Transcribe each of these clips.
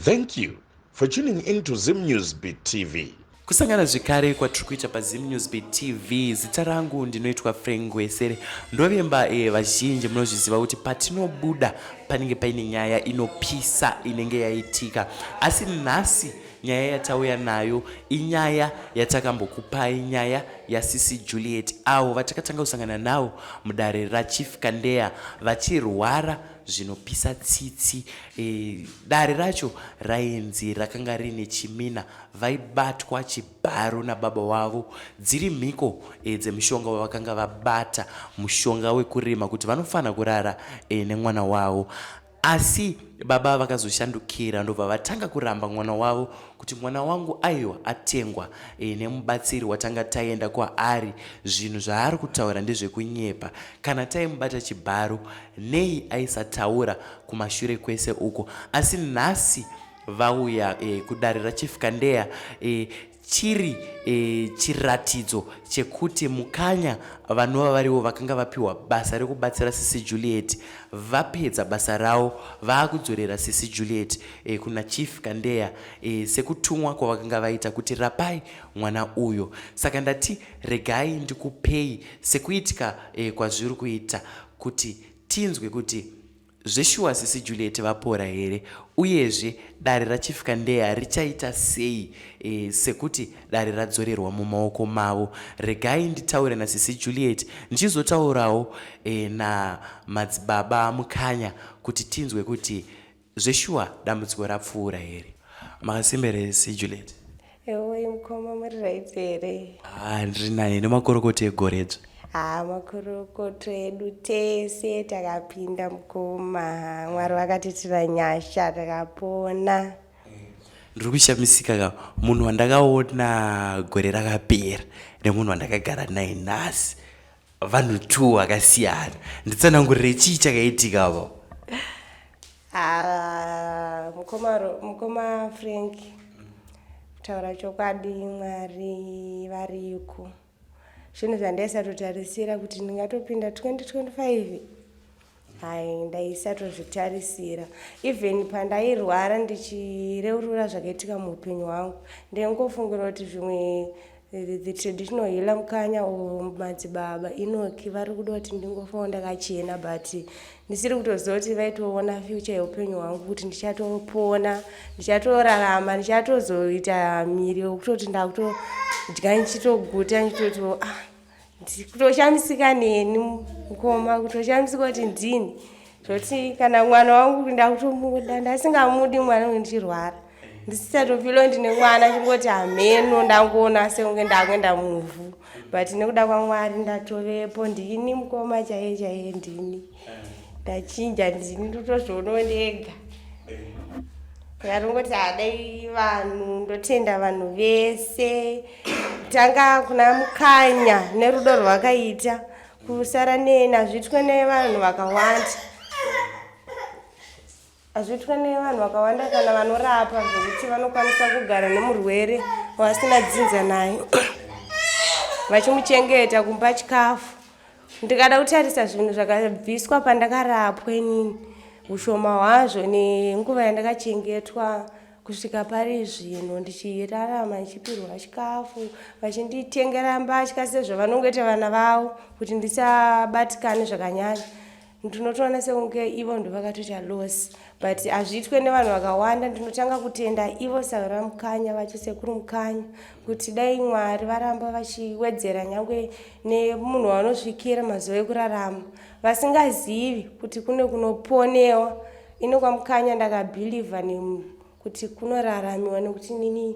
Thank you for tuning in to Zim News Beat TV. Kusangana zvekare kwatiri kuita paZim News Beat TV. Zita rangu ndinoitwa Frank Ngwesere. Ndovimba vazhinji munozviziva kuti patinobuda panenge paine nyaya inopisa inenge yaitika. Asi nhasi nyaya yatauya nayo inyaya yatakambokupai, nyaya yaSisi Juliet avo vatakatanga kusangana navo mudare raChief Kandeya vachirwara zvinopisa tsitsi. Dare racho rainzi rakanga riine chimina, vaibatwa chibharo nababa wavo dziri mhiko dzemishonga wavakanga vabata, mushonga wekurima kuti vanofanira kurara nemwana wavo. Asi baba vakazoshandukira ndobva vatanga kuramba mwana wavo kuti mwana wangu aiwa atengwa nemubatsiri watanga taenda kwaari, zvinhu zvaari kutaura ndezvekunyepa. Kana taimubata chibharo nei aisataura kumashure kwese uko. Asi nhasi vauya kudare raChief Kandeya chiri chiratidzo chekuti Mukanya vanova varivo vakanga vapiwa basa rekubatsira Sisi Juliet vapedza basa ravo vaakudzorera Sisi Juliet kuna Chief Kandeya sekutumwa kwavakanga vaita kuti rapai mwana uyo. Saka ndati regai ndikupei sekuitika kwazviri kuita kuti tinzwe kuti Zveshuwa sisi Juliet vapora here uyezve dare raChief Kandeya richaita sei e, sekuti dare radzorerwa mumaoko mavo. Regai nditaure nasisi Juliet ndichizotaurawo e, namadzibaba Mukanya kuti tinzwe kuti zveshuwa dambudziko rapfuura here. Makasimba here sisi Juliet? Ewoi mukoma muri right here? Ah, ndiri nani nemakorokoto egoredzva. Haa makorokoto edu tese takapinda mukoma. Mwari vakatiitira nyasha takapona. Ndiri kushamisika ka munhu wandakaona gore rakapera nemunhu wandakagara naye nhasi vanhu two vakasiyana. Nditsanangurire chii chakaitika apo? Ah, mukoma, mukoma Frank kutaura chokwadi Mwari variko. Zvinhu zvandaisatotarisira kuti ndingatopinda 2025 hai ndaisatozvitarisira. Even pandairwara ndichireurura zvakaitika muupenyu hwangu ndaingofungira kuti zvimwe the traditional healer Mukanya or madzibaba Enoki vari kuda kuti ndingofawo ndakachena but ndisiri kutoziva kuti vaitoona future yeupenyu hwangu kuti ndichatopona ndichatorarama ndichatozoita miri wekutoti ndakutodya ndichitoguta ndichitoti ah kutoshamisika neni mukoma kutoshamisika kuti ndini zvoti kana mwana wangu ndakutomuda ndasingamudi mwana uyu ndichirwara ndisisatofilo ndine mwana chingoti hameno ndangoona sekunge ndakuenda muvhu but nekuda kwamwari ndatovepo ndini mukoma chaiye chaiye ndini ndachinja ndini ndotozvionawo ndega saka tongoti hadai vanhu ndotenda vanhu vese tanga kuna mukanya nerudo rwakaita kusara neni hazviitwe nevanhu vakawanda Hazviitwe nevanhu vakawanda kana vanorapa zvekuti vanokwanisa kugara nemurwere wasina dzinza naye vachimuchengeta kumupa chikafu. Ndikada kutarisa zvinhu zvakabviswa pandakarapwa inini ushoma hwazvo nenguva yandakachengetwa kusvika pari zvino ndichirarama ndichipirwa chikafu vachinditengera mbatya sezvavanongoita vana vavo kuti ndisabatikane zvakanyanya. Ndinotoona sekunge ivo ndovakatoita loss but hazviitwe nevanhu vakawanda. Ndinotanga kutenda ivo Saura Mukanya vacho sekuru Mukanya kuti dai Mwari varamba vachiwedzera nyangwe nemunhu wavanosvikira mazuva ekurarama vasingazivi kuti kune kunoponewa. Ini kwaMukanya ndakabhilivha kuti kunoraramiwa nekuti nini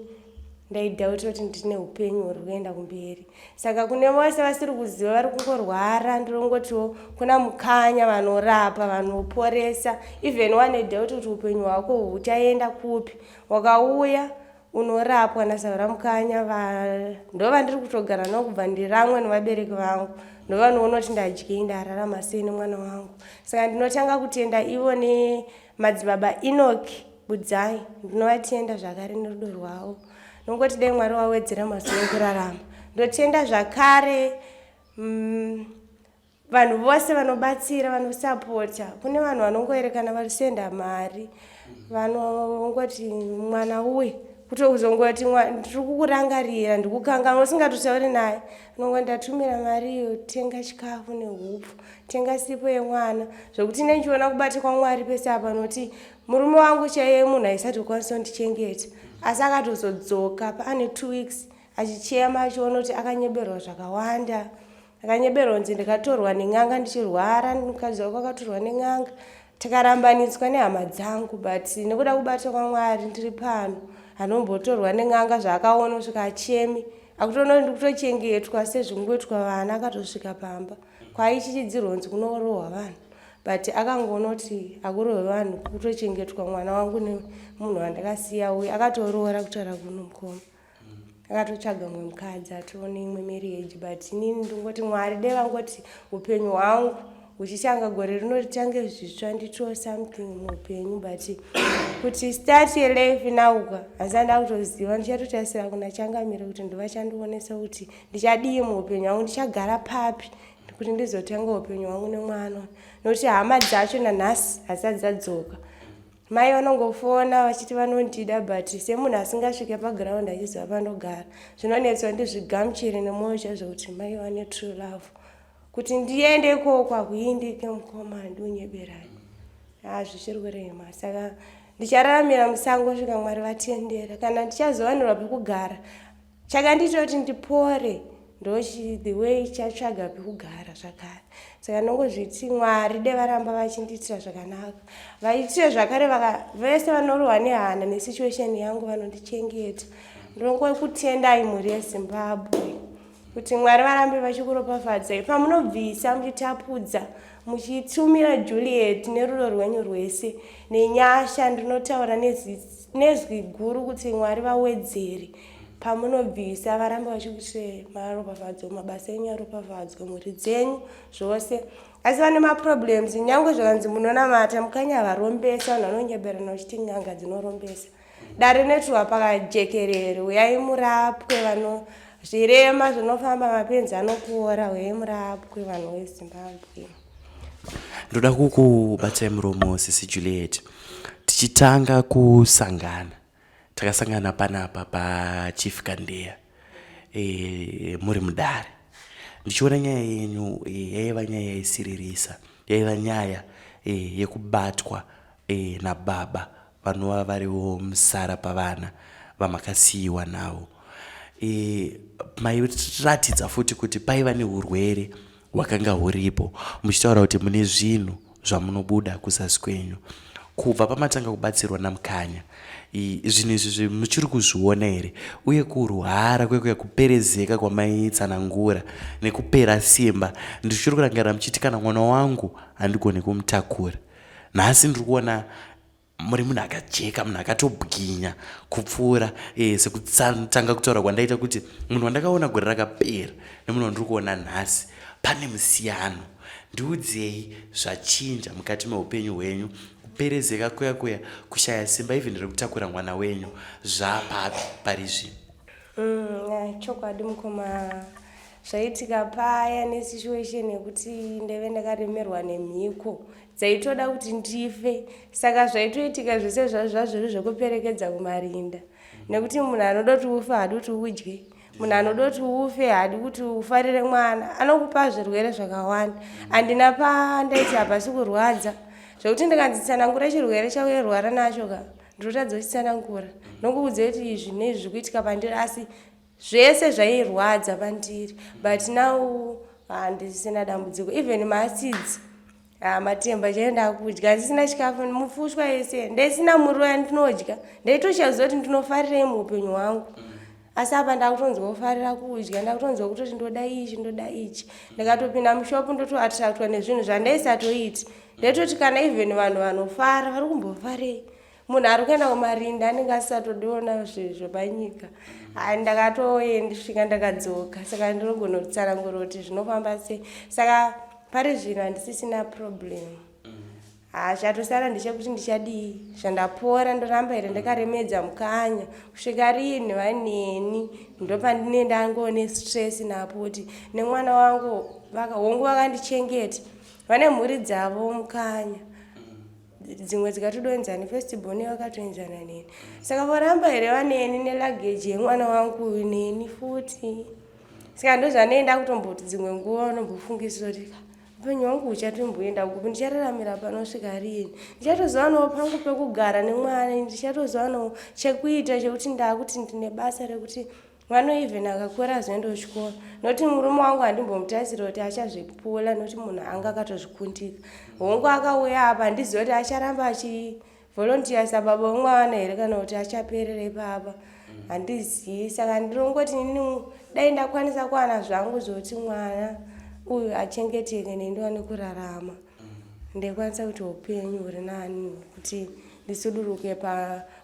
ndaidhauta kuti ndine upenyu huri kuenda kumberi saka kune vose vasiri kuziva vari kungorwara ndirongotiwo kuna mukanya vanorapa vanoporesa even wane dhauti kuti upenyu hwako huchaenda kupi wakauya unorapwa nasaura mukanya ndovandiri kutogara navo kubva ndiramwe nevabereki vangu ndovanoona kuti ndadyei ndararama sei nemwana wangu saka ndinotanga kutenda ivo nemadzibaba enoki Budzai, ndinovatenda zvakare nerudo rwavo. Nongoti dai Mwari wawedzera mazuva ekurarama. Ndotenda zvakare mm, Vanhu vose vanobatsira, vanosapota, kune vanhu vanongoerekana varisenda mari, vanongoti mwana uye kutozongoti ndiri kukurangarira, ndikukanganwa, usingatotauri naye, unongoti ndatumira mari iyo, tenga chikafu nehupfu, tenga sipo yemwana. Zvekuti nendichiona kubata kwaMwari pese apa, nokuti murume wangu chaiye munhu aisatokwanisa kundichengeta, asi akatozodzoka paane 2 weeks achichema, achiona kuti akanyeberwa zvakawanda. Akanyeberwa kunzi ndikatorwa nen'anga ndichirwara, mukadzi wako akatorwa nen'anga, tikarambaniswa nehama dzangu, but nekuda kubata kwaMwari ndiri pano. Anombotorwa nen'anga zvaakaona kusvika achemi, akutoona kuti ndikutochengetwa sezvingoitwa vana. Akatosvika pamba kwaichichidzirwa kunzi kunorohwa vanhu, but akangoona kuti akurohwe vanhu, kutochengetwa mwana wangu nemunhu wandakasiya uye akatoroora. Kutaura kuno, mukoma, akatotsvaga mumwe mukadzi, atione imwe marriage, but inini ndingoti Mwari dai vangoti upenyu hwangu huchitanga gore rino, ritange zvitsva, nditiwo something muupenyu. But kuti start yelife nauka handisati ndakutoziva. Ndichatotarisira kuna Changamire kuti ndovachandionesa kuti ndichadii muupenyu hwangu, ndichagara papi kuti ndizotanga upenyu hwangu nemwana, nokuti hama dzacho nanhasi hadzisati dzadzoka. Mai vanongofona vachiti vanondida, but semunhu asingasvike paground achiziva pandogara, zvinonetsa ndizvigamuchire nemwoyo chaizvo kuti mai vane true love. Kuti ndiende ikoko hakuindike, mukoma, handiunyeberai, ha, zvichiri kurema. Saka ndichararamira musango svika Mwari vatendera kana ndichazowanirwa pekugara. Chakandiita kuti ndipore ndochi the way chatsvaga pekugara zvakare. Saka ndongozviti Mwari de varamba vachindiitira zvakanaka, vaitire zvakare vese vanorohwa nehana nesituation yangu, vanondichengeta. Ndinongokutendai, mhuri yeZimbabwe, kuti Mwari varambe vachikuropafadzai pamunobvisa, muchitapudza, muchitumira Juliet nerudo rwenyu rwese nenyasha. Ndinotaura nezwi guru kuti Mwari vawedzere pamunobvisa, varambe vachikuitire maropafadzo, mabasa enyu aropafadzwe, mhuri dzenyu, zvose. Asi vane maproblems, nyange zvakanzi munonamata, mukanya varombesa, vanhu vanonyeberana vachiti n'anga dzinorombesa. Dare rinoitirwa pakajekerere. Uyai murapwe, vano zvirema zvinofamba, mapenzi anopora, uyai murapwe, vanhu veZimbabwe. Ndoda kukubatai muromo, sisi Juliet. Tichitanga kusangana, takasangana panapa paChief Kandeya, muri mudare, ndichiona nyaya yenyu. Yaiva nyaya yaisiririsa, yaiva nyaya yekubatwa nababa vanova variwo musara pavana vamakasiyiwa navo. Mairatidza futi kuti paiva neurwere hwakanga huripo, muchitaura kuti mune zvinhu zvamunobuda kuzasi kwenyu. Kubva pamatanga kubatsirwa naMukanya, zvinhu izvi muchiri kuzviona here? Uye kurwara kwekuya, kuperezeka kwamaitsanangura nekupera simba, ndichiri kurangarira muchiti kana mwana wangu handigoni kumutakura. Nhasi ndiri kuona muri munhu akajeka, munhu akatobwinya kupfuura sekutanga kutaura kwandaita kuti munhu wandakaona gore rakapera nemunhu wandiri kuona nhasi pane musiyano. Ndiudzei zvachinja mukati meupenyu hwenyu. Kuperezeka kuya kuya, kushaya simba even rekutakura mwana wenyu, zvapapi pari zvino? Chokwadi mukoma, zvaitika paya nesituation yekuti ndaive ndakaremerwa nemhiko dzaitoda kuti ndife. Saka zvaitoitika zvese zvazviri zvekuperekedza kumarinda, nekuti munhu anoda kuti ufe haadi kuti udye, munhu anoda kuti ufe haadi kuti ufarire mwana, anokupa zvirwere zvakawanda. Handina pandaiti hapasi kurwadza, zvekuti ndikanzi tsanangura chirwere chaurwara nacho ka, ndinotadza kuchitsanangura. Nongoudza kuti izvi neizvi zviri kuitika pandiri, asi zvese zvairwadza pandiri. But now handisina dambudziko, even maacids, matemba chaiyo ndakudya, handisina chikafu mufushwa yese, ndaisina muriwo yandinodya, ndaitoshaziva kuti ndinofarirei muupenyu hwangu. Asi apa ndakutonzwa kufarira kudya, ndakutonzwa kutoti ndoda ichi, ndoda ichi. Ndikatopinda mushopu ndotoattractwa nezvinhu zvandaisatoiti. Ndaitoti kana even vanhu vanofara vari kumbofarei? Munhu ari kuenda kumarinda anenge asisatodiona zvepanyika. Ndakatoendisvika, ndakadzoka. Saka ndinogona kutsanangura kuti zvinofamba sei. Saka pari zvino handisisina problem. Ha, chatosara ndechekuti ndichadii zvandapora? Ndoramba here ndakaremedza mukanya kusvika rini vaneni? Ndopandine ndangone stress napo kuti nemwana wangu. Hongu vakandichengeta. Vane mhuri dzavo mukanya. Dzimwe dzikatodonzana first born vakatoenzana neni. Saka voramba here vaneni neluggage yemwana wangu uyu neni futi. Saka ndozvanoenda kutomboti dzimwe nguva unombofungisisa kuti upenyu hwangu huchatomboenda kupi, ndichararamira panosvika riini, ndichatozowanawo pangu pekugara nemwana, ndichatozowanawo chekuita chekuti ndakuti ndine basa rekuti mwana even akakura azoenda kuchikoro. Nokuti murume wangu handimbomutarisira kuti achazvipula, nokuti munhu anga akatozvikundika. Hongu akauya apa, handizivi kuti acharamba achivolunteer sababa vemwana here kana kuti achaperera ipapa, handizivi. Saka ndinongoti inini dai ndakwanisa kuwana zvangu zvokuti mwana uyu achengeteke nendiwane kurarama, ndaikwanisa kuti upenyu huri nani, kuti ndisuduruke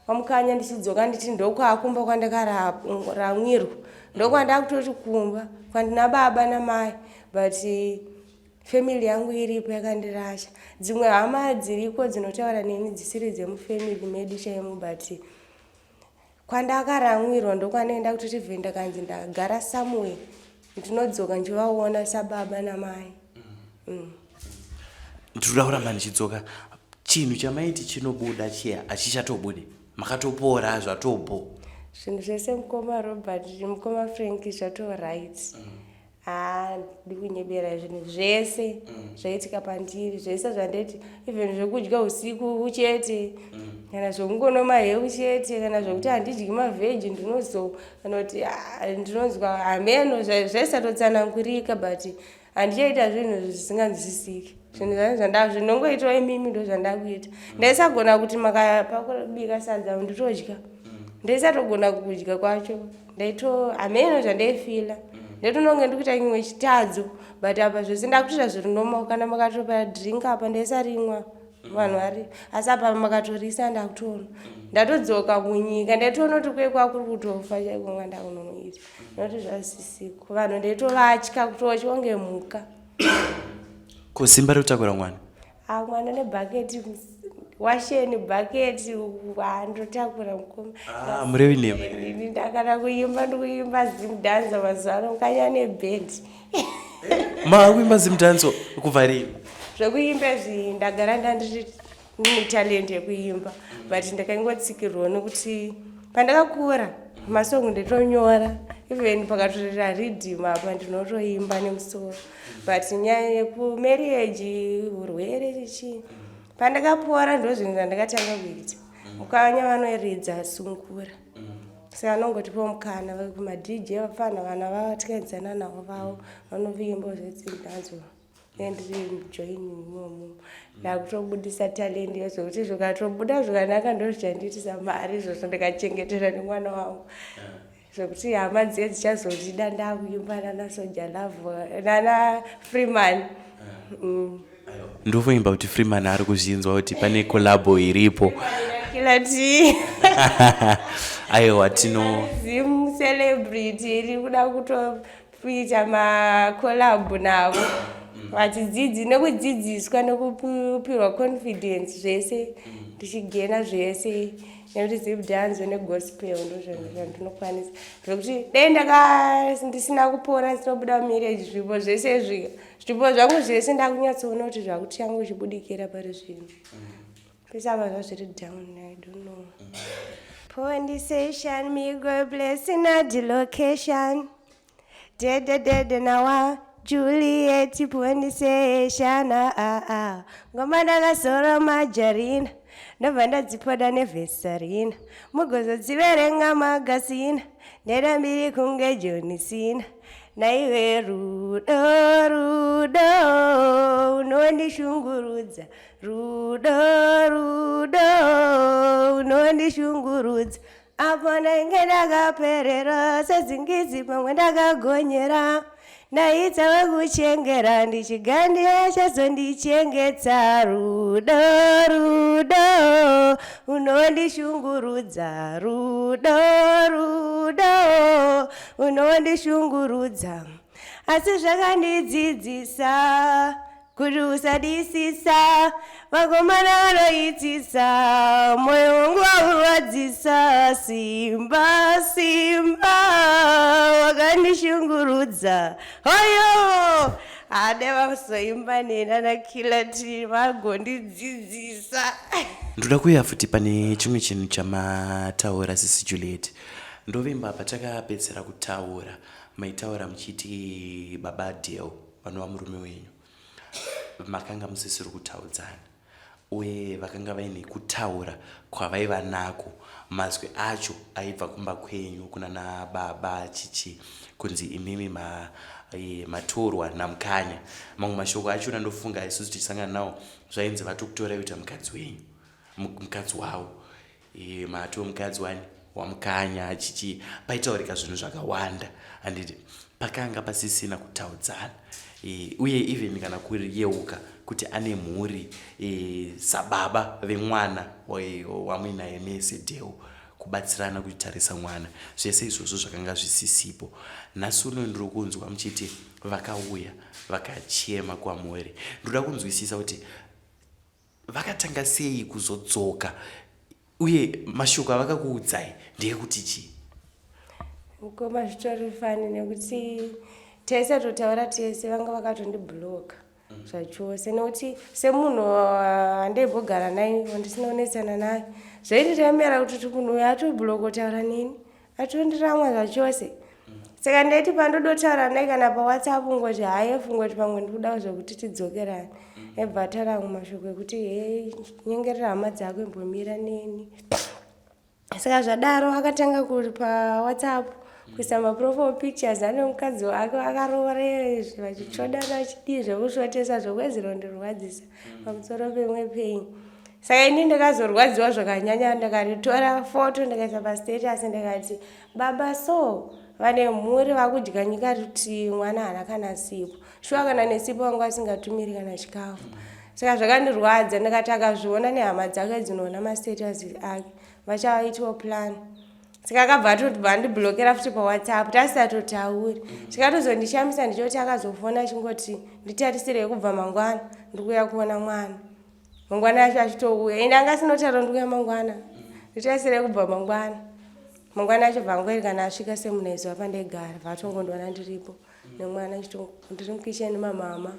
pamukanya ndichidzoka nditi ndokwakumba kwandakaramwirwa, ndokwandakutoti kumba kwandina baba namai, but family yangu iripo yakandirasha. Dzimwe hama dziriko dzinotaura neni dzisiri dzemufamily medu chaimo, but kwandakaramwirwa ndokwanoenda kutoti vhe ndakanzi ndagara somewhere, ndinodzoka ndichivaona sababa namai. Ndinoda kuramba ndichidzoka. Chinhu chamaiti chinobuda chiya hachichatobudi, makatopora, zvatobo? Zvinhu zvese, mukoma Robert, mukoma Frank, zvato right. Haa, ndikunyebera. Zvinhu zvese zvaitika pandiri, zvese zvandaiti, even zvekudya usiku chete, kana zvokungonwa maheu chete, kana zvokuti handidyi mavheji, ndinozo kana kuti ndinonzwa hameno, zvaisatotsanangurika, but handichaita zvinhu zvisinganzwisisiki. Zvinhu zvangu zvinongoitwa imimi ndo zvandakuita. Ndaisagona kuti makapakubika sadza nditodya, ndaisatogona kudya kwacho. Ndaito hameno zvandaifila, ndaitononge ndikuita chimwe chitadzo, but apa zvese ndakutoita zviri normal. Kana makatopa drink apa, ndaisarimwa vanhu vari, asi apa makatorisa ndakutoona ndatodzoka munyika. Ndaitoona kuti kwekwa kuri kutofa chaiko mwandakunonoita, nokuti zvasisiko. Vanhu ndaitovatya, kutotya kunge mhuka. Ko simba rekutakura mwana? Ah, mwana nebhaketi, washeni, bhaketi, ndotakura, mukoma. Ah, murevi nhema. Ini ndakada kuimba, ndikuimba zimdancehall mazuva ano, mukanya nebhendi. Maakuimba zimdancehall kubva rini? Zvekuimba izvi ndagara ndandiri ndine talent yekuimba, but ndakangotsikirwawo nekuti pandakakura masongs nditonyora, even pakatorera riddim apa ndinotoimba nemusoro. But nyaya yekumarriage, urwere, chichii, pandakapora ndo zvinhu zvandakatanga kuita. Mukanya vanoridza sungura, saka anongotipawo mukana kumaDJ, vapfana vana vavatyaedzana navo vavo vanoimba zvezimdancehall, ndiri join imomo. Ndakutobudisa talent yezvokuti zvikatobuda zvakanaka ndo zvichandiitisa mari izvozvo, ndikachengetera nemwana wangu, zvokuti hama dziye dzichazondida ndakuimba nana Soul Jah Love, nana Freeman. Ndovoimba kuti Freeman ari kuzvinzwa kuti pane collabo iripo. Killer T. Aiwa, tino Zim celebrity iri kuda kutoita macollab navo, vachidzidzi nekudzidziswa nekupirwa confidence, zvese ndichigena zvese, nekuti zimdancehall negospel ndo zvinhu zvandinokwanisa. Zvekuti dai ndaka ndisina kupora, ndisinobuda mumarriage, zvipo zvese izvi, zvipo zvangu zvese ndakunyatsoona kuti zvakuti yangu ichibudikira pari zvino. Pese apa zvazviri down, I don't know. Pondisation me go blessing at the location. Dede dede nawa Juliet pondisation, ah ah ah. Ngoma ndakazora majarina, ndobva ndadzipoda nevhesarina, mugozodziverenga magasina, ndeda mbiri kunge John Cena. Naiwe rudo, rudo unondishungurudza, rudo, rudo unondishungurudza. Apo ndainge ndakaperera sezingizi, pamwe ndakagonyera, ndaita wekuchengera, ndichigandiya chazondichengeta. Rudo, rudo unondishungurudza, rudo, rudo unondishungurudza. Asi zvakandidzidzisa kuti usadisisa vakomana vanoitisa, mwoyo wangu waurwadzisa. Simba, simba wakandishungurudza, hoyo. Haade vazoimba neni ana Killer T vagondidzidzisa. Ndoda kuuya futi pane chimwe chinhu chamataura sisi Juliet. Ndovimba patakapedzisira kutaura maitaura muchiti baba Dale vanova murume wenyu makanga musisiri kutaudzana uye vakanga vaine kutaura kwavaiva nako mazwi acho aibva kumba kwenyu kunana baba chichi kunzi imimi ma, e, matorwa namukanya mamwe mashoko achona ndofunga isusu tichisangana nawo zvainzi vatokutorai kuita mukadzi wenyu mukadzi wavo e, mato mukadzi wani wamukanya chichi paitaurika zvinhu zvakawanda handiti pakanga pasisina kutaudzana e, uye even kana kuyeuka kuti ane mhuri e, sababa vemwana wamuinaye mese Deo kubatsirana kutarisa mwana zvese izvozvo zvakanga zvisisipo nhasi uno ndiri kunzwa muchiti vakauya vakachema kwamuri ndoda kunzwisisa kuti vakatanga sei kuzodzoka uye mashoko avakakuudzai ndeyekuti chii mukoma zvitori funny nekuti tese totaura tese vanga vakatondibhuloka zvachose nekuti semunhu handaimbogara naye wandisina kunetsana naye zvaindiremera kuti munhu uyu atobhuloka kutaura neni atondiramwa zvachose saka ndaiti pandodotaura naye kana pawhatsapp ngoti haye fungoti pamwe ndikuda zvekuti tidzokerane ebva ataura amwe mashoko ekuti he nyengerera hama dzako imbomira neni saka zvadaro akatanga kuri pawhatsapp kuisa maprofile pictures ane mukadzi wake akaroorezvi vachitsvodana vachidii zvekusvotesa zvokwezera kundirwadzisa pamusoro pemwe penyu saka ini ndakazorwadziwa zvakanyanya ndakaritora foto ndikaisa pastatus ndikati baba so vane mhuri vakudya nyika kuti mwana haana kana sipo shuwa kana nesipo vanga vasingatumiri kana chikafu saka zvakandirwadza ndikati akazviona nehama dzake dzinoona mastatus ake vachaitawo plan saka akabva atobva andibhulokera futi pawhatsapp tasisatotauri chikatozondishamisa ndichoti akazofona achingoti nditarisirei kubva mangwana ndikuuya kuona mwana mangwana acho achitouya ende anga asinotaura ndikuuya mangwana nditarisirei kubva mangwana mangwana acho bva kana asvika semunhu aiziva pandaigara bva atongondiwana ndiripo nemwana ndiri mukicheni mamama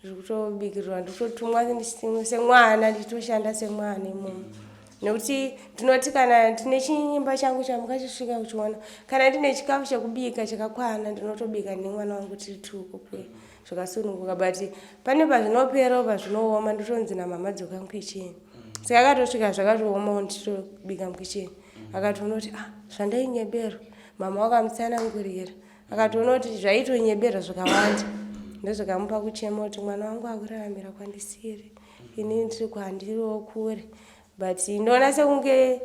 ndiri kutobikirirwa ndiri kutotumwa semwana ndichitoshanda semwana imomo nekuti ndinoti kana ndine chinyimba changu chamukachisvika kuchiona kana ndine chikafu chekubika chakakwana ndinotobika nemwana wangu tiri tuko kwe zvakasununguka but pane pazvinoperawo pazvinooma ndotonzi namama dzoka mukicheni saka akatosvika zvakatoomawo ndichitobika mukicheni akatoona kuti ah zvandainyeberwa mama wakamutsanangurira akatoona kuti zvaitonyeberwa zvakawanda ndozvakamupa kuchema kuti mwana wangu akuraramira kwandisiri inini ndiri kwandiriwo kure but ndoona sekunge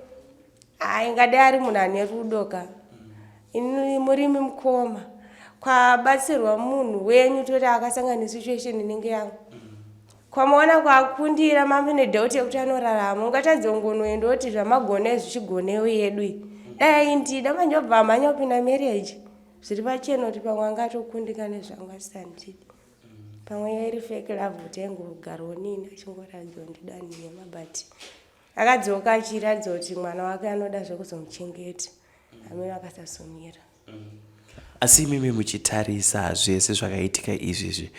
aingadai ari munhu ane rudo ka ini murimi mukoma kwabatsirwa munhu wenyu toti akasangana nesituation inenge yangu kwamaona kwakundira mamune doubt yekuti anorarama ungatadze kungonoenda oti zvamagona zvichigonewo yedu iyi dai aindida manje obva amhanya kupinda marriage zviri pachena kuti pamwe anga atokundika nezvangu asisandidi pamwe yairi fake love kuti aingogarawo nini achingoratidza ndida nhema but akadzoka achiratidza kuti mwana wake anoda zvekuzomuchengeta amene akasasomira asi imimi muchitarisa zvese zvakaitika izvizvi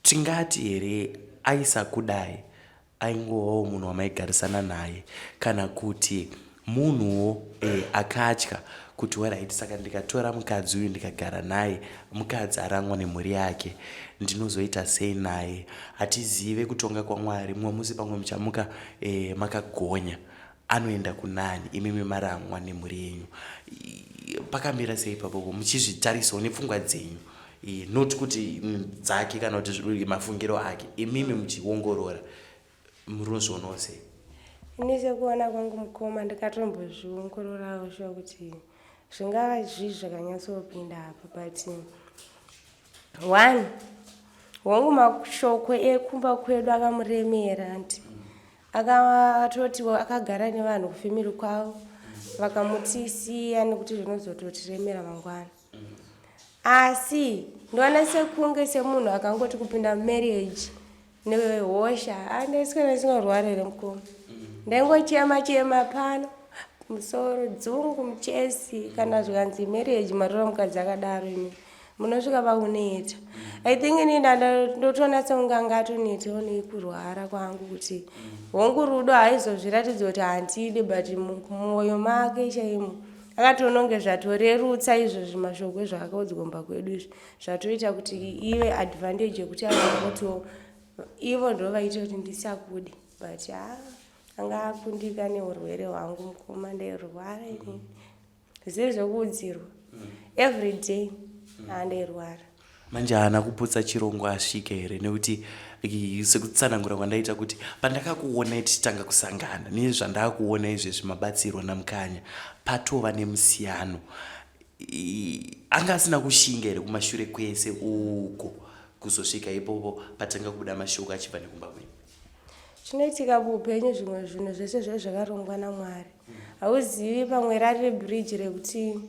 tingati here aisakudai aingovawo munhu wamaigarisana naye kana kuti munhuwo e, akatya kuti alright saka ndikatora mukadzi uyu ndikagara naye mukadzi arangwa nemhuri yake ndinozoita sei naye hatizive kutonga kwamwari mumwe musi pamwe muchamuka e, makagonya anoenda kunani imimi marangwa nemhuri yenyu pakamira sei ipapopo muchizvitarisawo nepfungwa dzenyu not kuti dzake kana kuti mafungiro ake imimi muchiongorora munozvionawo sei ini sekuona kwangu mukoma ndikatombozviongororawo shuwa kuti zvingava zvii zvakanyatsopinda apa but one hongu mashoko ekumba kwedu akamuremera anti akatoti akagara nevanhu kufamily kwavo vakamutisiya nekuti zvinozototiremera mangwana asi ndoona sekunge semunhu akangoti kupinda mumarriage nehosha andaiswera ndisingarwara here mukoma ndaingochema chema pano musoro dzungu muchesi kana zvikanzi marriage matora mukadzi akadaro ini Munosvika pakuneta. I think ini ndotoona sekunge anga atonetawo nekurwara kwangu kuti hongu rudo haizozviratidza kuti handidi, but mumwoyo make chaimo akatoona kunge zvatorerutsa izvozvi mashoko ezvaakaudzwa kumba kwedu izvi, zvatoita kuti ive advantage yekuti azogotiwo ivo ndo vaita kuti ndisakude. But ha, anga akundika neurwere hwangu mukoma, ndairwara inini zvisiri zvekuudzirwa, every day handairwara. Manje haana kuputsa chirongo asvike here? Nekuti sekutsanangura kwandaita kuti pandakakuonai tichitanga kusangana nezvandakuona izvezvi mabatsirwa naMukanya, patova nemusiyano. Anga asina kushinga here kumashure kwese uko kuzosvika ipopo patanga kubuda mashoko achibva nekumba kwenyu? Chinoitika muupenyu, zvimwe zvinhu zvese zvai zvakarongwa naMwari. Hauzivi, pamwe rari bridge rekuti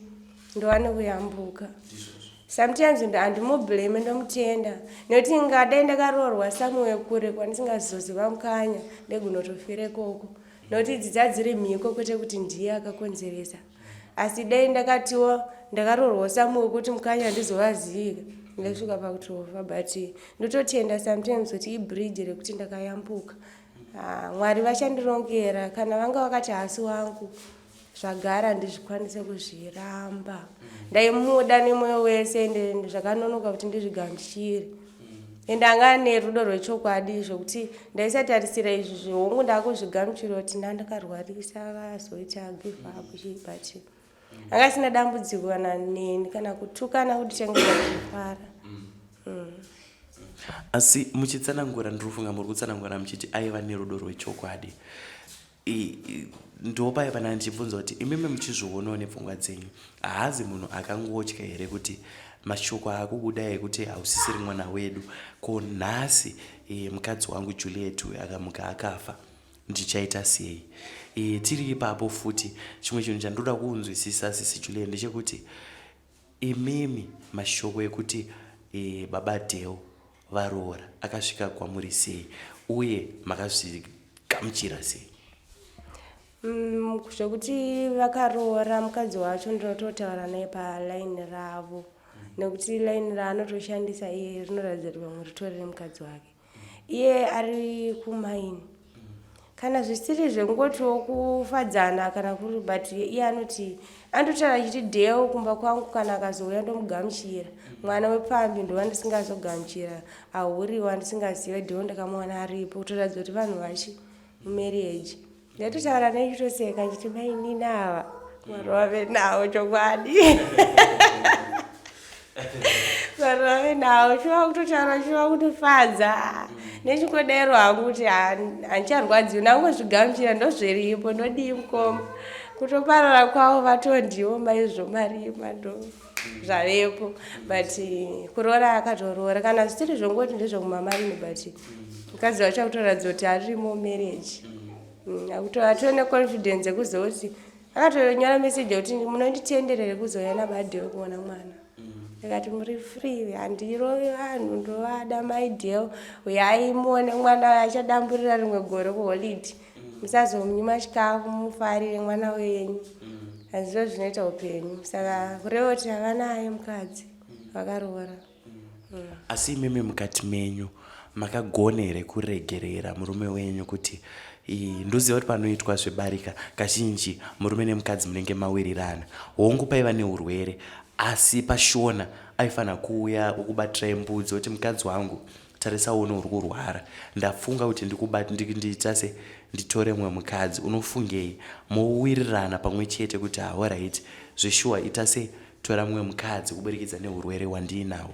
ndowane kuyambuka. Sometimes handimublame, ndomutenda nekuti ngadai ndakaroorwa somewhere kure kwandisingazoziva Mukanya, ndegunotofira ikoko, nekuti idzi dzadziri mhiko, kwete kuti ndiye akakonzeresa. Asi dai ndakatiwo ndakaroorwa somewhere kuti Mukanya handizovazivi, ndasvika pakutofa. But ndototenda sometimes kuti ibridge rekuti ndakayambuka. Ah, Mwari vachandirongera. Kana vanga vakati hasi wangu, zvagara ndizvikwanise kuzviramba. Ndaimuda nemwoyo wese, ende zvakanonoka kuti ndizvigamuchire, ende anga nerudo rwechokwadi zvokuti ndaisatarisira izvi. Zvihongu ndakuzvigamuchira kuti ndandakarwarisa, akazoita give up chii, but anga asina dambudziko kana neni, kana kutukana kuti chengeta kufara. Asi muchitsanangura, ndiri kufunga muri kutsanangura muchiti aiva nerudo rwechokwadi. Ndopaya pana ndichibvunza kuti imimi muchizvionawo nepfungwa dzenyu, haazi munhu akangotya here kuti mashoko akubuda ekuti hausisiri mwana wedu, ko nhasi mukadzi wangu Juliet uyu akamuka akafa, ndichaita sei? Tiri ipapo futi, chimwe chinhu chandoda kunzwisisa, sisi Juliet, ndechekuti imimi mashoko ekuti baba Deo varoora akasvika kwamuri sei, uye makazvigamuchira sei? Zvekuti vakaroora mukadzi wacho, ndinototaura naye palaini ravo, nekuti laini raanotoshandisa iye rinoratidza kuti pamwe ritori remukadzi wake, iye ari kumaini. Kana zvisiri zvekungotiwo kufadzana kana kuri, but iye anoti anototaura achiti Deo kumba kwangu kana akazouya ndomugamuchira, mwana wepfambi ndova ndisingazogamuchira, ahuriwa ndisingazive. Deo ndakamuwana aripo, kutoratidza kuti vanhu vachi mumarriage. Ndaitotaura nechitoseka nchiti mainini ava Mwari wave nawo chokwadi, Mwari wave nawo chiva kutotaura chiva kundifadza. Nechingodero hangu kuti handicharwadziwi, ndangozvigamuchira, ndozviripo, ndodii mukoma? Kutoparara kwavo vatondiwo maizvo marima, ndo zvavepo. But kuroora akatoroora, kana zvisiri zvongoti ndezvekumamarini, but mukadzi wacho akutoratidza kuti arimo marriage. Atove neconfidence yekuzoti akatonyora message yekuti munonditenderere kuzouya nabaDeo kuona mwana. Ndikati muri free, handirovi vanhu, ndovada maiDeo, uyai muone mwana achadamburira rimwe gore kuholiday, musazomunyima chikafu, mufarire mwana wenyu. Handizvo zvinoita upenyu. Saka kureva kuti havanaye mukadzi, vakaroora. Asi imimi mukati menyu makagona here kuregerera murume wenyu kuti ndoziva kuti panoitwa zvebarika kazhinji murume nemukadzi munenge mawirirana, hongu paiva neurwere, asi pashona aifanira kuuya okubatirai mbudzi oti mukadzi wangu, tarisa uone uri kurwara, ndafunga kuti ndiita se nditore mumwe mukadzi, unofungei? Mowirirana pamwe chete kuti alright, zveshuwa ita se tora mumwe mukadzi kuburikidza neurwere hwandiinahwo.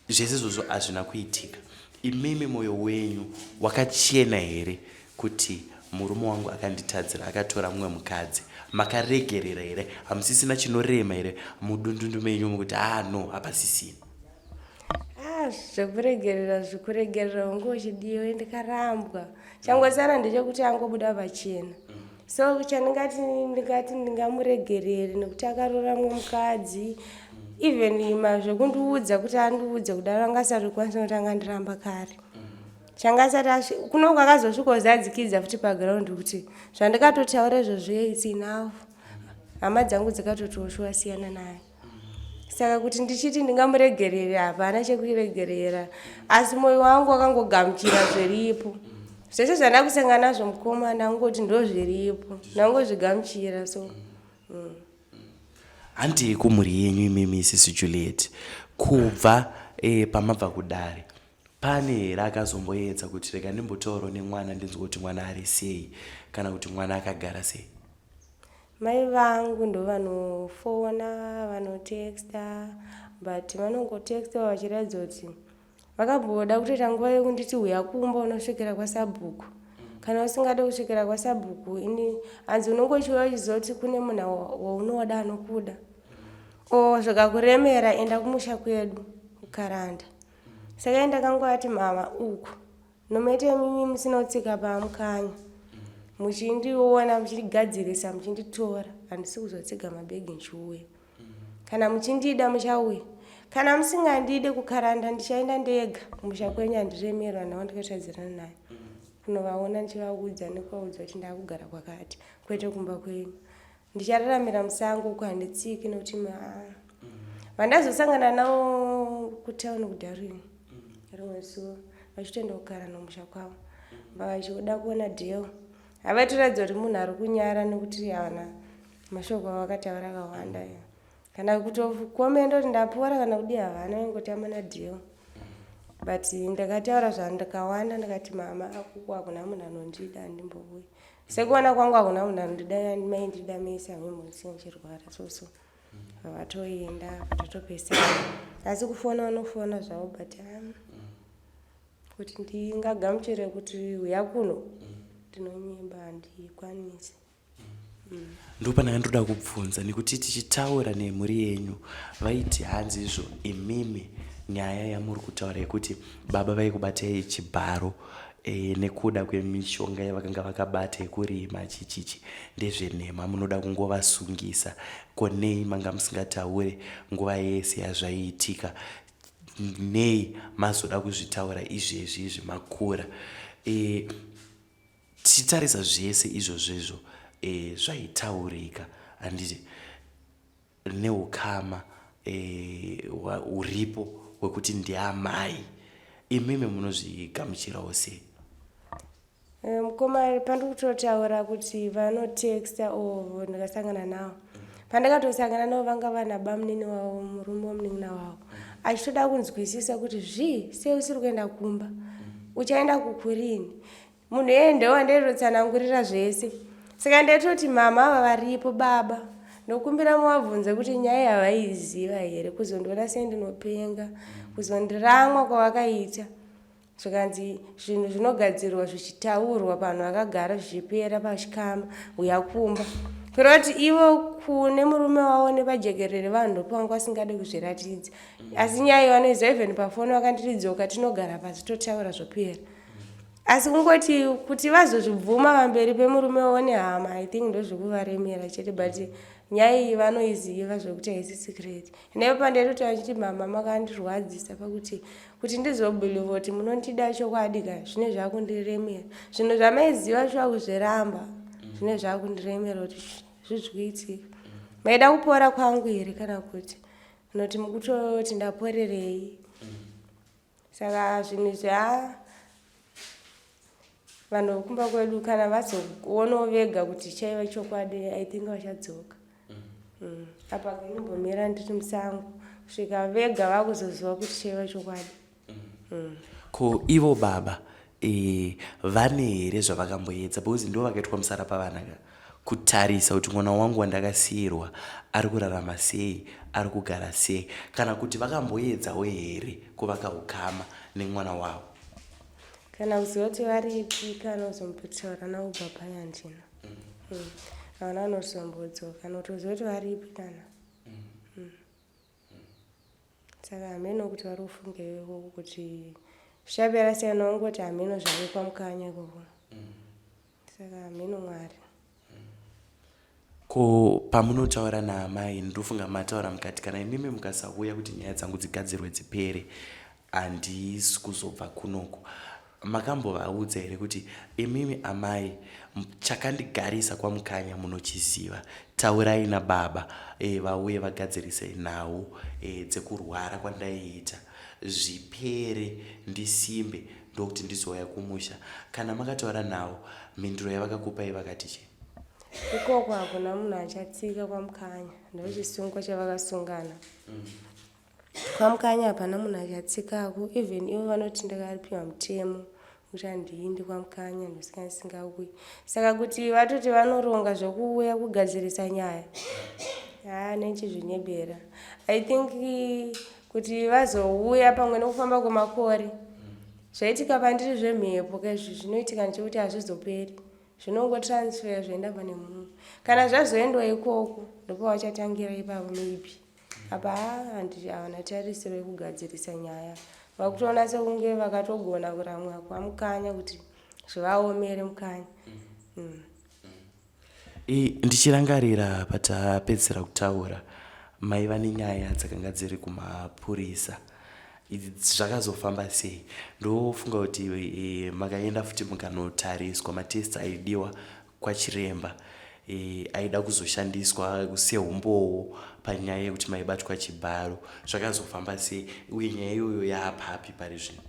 Zvese izvozvo hazvina kuitika. Imimi mwoyo wenyu wakachena here kuti murume wangu akanditadzira akatora mumwe mukadzi, makaregerera here? Hamusisina chinorema here mudundundu menyu mukuti ah no, hapasisina? Ah, zvekuregerera, zvekuregerera unge uchidiwe, ndikarambwa. Changosara ndechekuti angobuda pachena. So chandingati, ndingati ndingamuregerere nekuti akaroora mumwe mukadzi, even mazvekundiudza kuti andiudze kudaro angasati kukwanisa kuti angandiramba kare. Changasati kuno kwakazosvikozadzikidza futi paground kuti zvandikatotaura izvozvo, it's enough. Hama dzangu dzikatoti wasiyana naye. Saka kuti ndichiti ndingamuregerere, hapana chekuregerera, asi mwoyo wangu wakangogamuchira zviripo. Zvese zvandakusangana nazvo, mukoma, ndangoti ndo zviripo, ndangozvigamuchira so. Handei kumhuri yenyu imimi, sisi Juliet. Kubva pamabva kudare, pane here akazomboedza kuti rega ndimbotaurawo nemwana, ndinzwe kuti mwana ari sei, kana kuti mwana akagara sei? Mai vangu ndo vanofona, vanotexta, but vanongotexta vachiratidza kuti vakamboda kutoita nguva yekunditi, "Uya kumba, unosvikira kwasabhuku. Kana usingade kusvikira kwasabhuku, ini hanzi unongochiuya uchiziva kuti kune munhu waunoda anokuda. O zvikakuremera, enda kumusha kwedu kuKaranda." Saka ndakangovati, "Mama, uku nomaita imimi musina kutsika pamukanya, muchindiona, muchindigadzirisa, muchinditora, handisi kuzotsiga mabhegi ndichiuya. Kana muchindida, muchauya. Kana musingandide, kuKaranda ndichaenda ndega. Kumusha kwenyu handiremerwa nawo." Ndikatadzirana naye kunovaona, ndichivaudza nekuvaudza kuti ndakugara kwakati, kwete kumba kwenyu. Ndichararamira musango uko, handitsiki, nekuti vandazosangana navo kutauni kuDarwin rimwe zuva vachitoenda kugara nomusha kwavo, vachida kuona Dheo. Havaitoratidza kuti munhu ari kunyara, nekuti havana mashoko avakataura akawanda kana kutokomenda kuti ndapora kana kudii, havana. Vaingotamba naDheo. But ndakataura zvandakawanda, ndakati, "Mama, akuku hakuna munhu anondida, handimbouyi. Sekuona kwangu hakuna munhu anondida, maindida mese, hamimbonisina ndichirwara." So vatoenda, vatotopesana, asi kufona vanofona zvavo, but kuti ndingagamuchire kuti uya kuno, ndinonyimba, handikwanisi. Ndopandanga ndoda kubvunza, nekuti tichitaura nemhuri yenyu vaiti hanzi izvo imimi nyaya yamuri kutaura yekuti baba vaikubatai chibharo nekuda kwemishonga yavakanga vakabata yekurima chichichi ndezvenhema, munoda kungovasungisa. Ko nei manga musingataure nguva yese yazvaiitika? Nei mazoda kuzvitaura izvezvi izvi makura? Tichitarisa zvese izvozvezvo zvaitaurika, handiti, neukama uripo hwekuti ndiamai, imimi munozvigamuchirawo sei? Mukoma, pandiri kutotaura kuti vanotexta o ndikasangana navo, pandakatosangana navo vanga vana bamunini wavo, murume wemunin'ina wavo, achitoda kunzwisisa kuti zvii, sei usiri kuenda kumba, uchaenda kukurini. Munhu iyeye ndewandaitotsanangurira zvese. Saka ndaitoti, "Mama ava varipo, baba, ndokumbira muvabvunze kuti nyaya yavaiziva here, kuzondiona sendinopenga, kuzondiramwa kwavakaita." Zvikanzi zvinhu zvinogadzirwa zvichitaurwa, vanhu vakagara, zvichipera pachikama, uya kumba. Kureva kuti ivo kune murume wavo nepajekerere vanhu ndopavanga vasingade kuzviratidza, asi nyaya iyi vanoiziva. Even pafoni vakanditi, "Dzoka tinogara pasi totaura, zvopera." Asi kungoti kuti vazozvibvuma pamberi pemurume wavo nehama, I think ndozvekuvaremera chete, but nyaya iyi vanoiziva zvekuti haisi secret. Nepa ndaitoti vachiti, "Mama, makandirwadzisa pakuti kuti ndizobelieva kuti munondida chokwadi ka, zvine zvakundiremera. Zvinhu zvamaiziva shuwa, kuzviramba zvine zvakundiremera kuti zvizvikuitika. Maida kupora kwangu here, kana kuti noti mukutoti ndaporerei?" Saka zvinhu izvi, ha, vanhu vekumba kwedu kana vazoonawo vega kuti chaiva chokwadi, I think vachadzoka. Apa kanimbomira ndiri musango kusvika vega vakuzoziva kuti chaiva chokwadi. Ko ivo baba vane here zvavakamboedza, because ndo vakaitwa musara pavana ka, kutarisa kuti mwana wangu wandakasiyirwa ari kurarama sei, ari kugara sei, kana kuti vakamboedzawo here kuvaka ukama nemwana wavo? Kana kuziva kuti varipi, kana kuzombotaura navo baba, handina. Havana vanozombodzoka kana kutoziva kuti varipi kana. Saka hameno kuti vari kufungei ikoko, kuti zvichapera sei. Nongoti hameno zvave kwamukanya ikoko, saka hameno Mwari. Ko pamunotaura naamai, ndofunga mataura mukati kana imimi mukasauya kuti nyaya dzangu dzigadzirwe dzipere, handisi kuzobva kunoku. Makambovaudza here kuti imimi amai chakandigarisa kwaMukanya munochiziva, taurai nababa e, vauye vagadzirise nhau e, dzekurwara kwandaiita zvipere ndisimbe ndokuti ndizouya kumusha. Kana makataura navo, mhinduro yavakakupai vakati chii? Ikoko hakuna munhu achatsika kwaMukanya, ndochisungo chavakasungana. KwaMukanya hapana munhu achatsikako, even ivo vanoti ndakaripiwa mutemo kuti handiindi kwaMukanya, ndosaka ndisingauyi. Saka kuti vatoti vanoronga zvekuuya kugadzirisa nyaya, haa nechizvinyebera. I think kuti vazouya pamwe nekufamba kwemakore, zvaitika pandiri zvemhepo kaizvi zvinoitika ndechekuti hazvizoperi. Zvinongotransfer zvoenda pane mumwe. Kana zvazoendwa ikoko ndopavachatangira ipapo maybe. Apa havana tarisiro yekugadzirisa nyaya. Vakutoona sekunge vakatogona kuramwa kwaMukanya kuti zvivaomere Mukanya. Ndichirangarira patapedzisira kutaura, maiva nenyaya dzakanga dziri kumapurisa. Idzi zvakazofamba sei? Ndofunga kuti e, makaenda futi mukanotariswa matests aidiwa kwachiremba e, aida kuzoshandiswa sehumbowo panyaya yekuti maibatwa chibharo. Zvakazofamba sei uye nyaya iyoyo yaapapi pari zvino?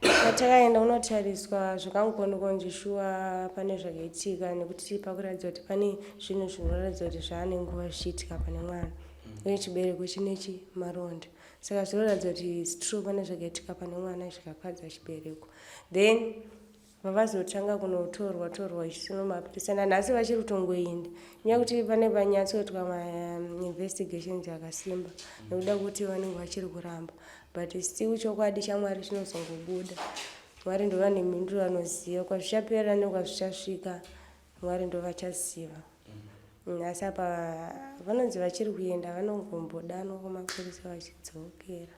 Patakaenda kunotariswa zvakangoonekwa shuwa pane zvakaitika, nekuti pakuratidza kuti pane zvinhu zvinoratidza kuti zvaane nguva zvichiitika pane mwana, uye chibereko chinechi maronda, saka zvinoratidza kuti it's true, pane zvakaitika pane mwana zvikakwadza chibereko. Then vavazotanga kunotorwa torwa ichisuno mapurisa, nanhasi vachiri kutongoenda, nyaya yekuti pane panyatsoitwa mainvestigations akasimba, nekuda kuti vanenge vachiri kuramba. But still chokwadi chaMwari chinozongobuda. Mwari ndo vane mhinduro, vanoziva kwazvichaperera nekwazvichasvika. Mwari ndo vachaziva. Asi apa vanonzi vachiri kuenda, vanongombodanwa kumapurisa vachidzokera.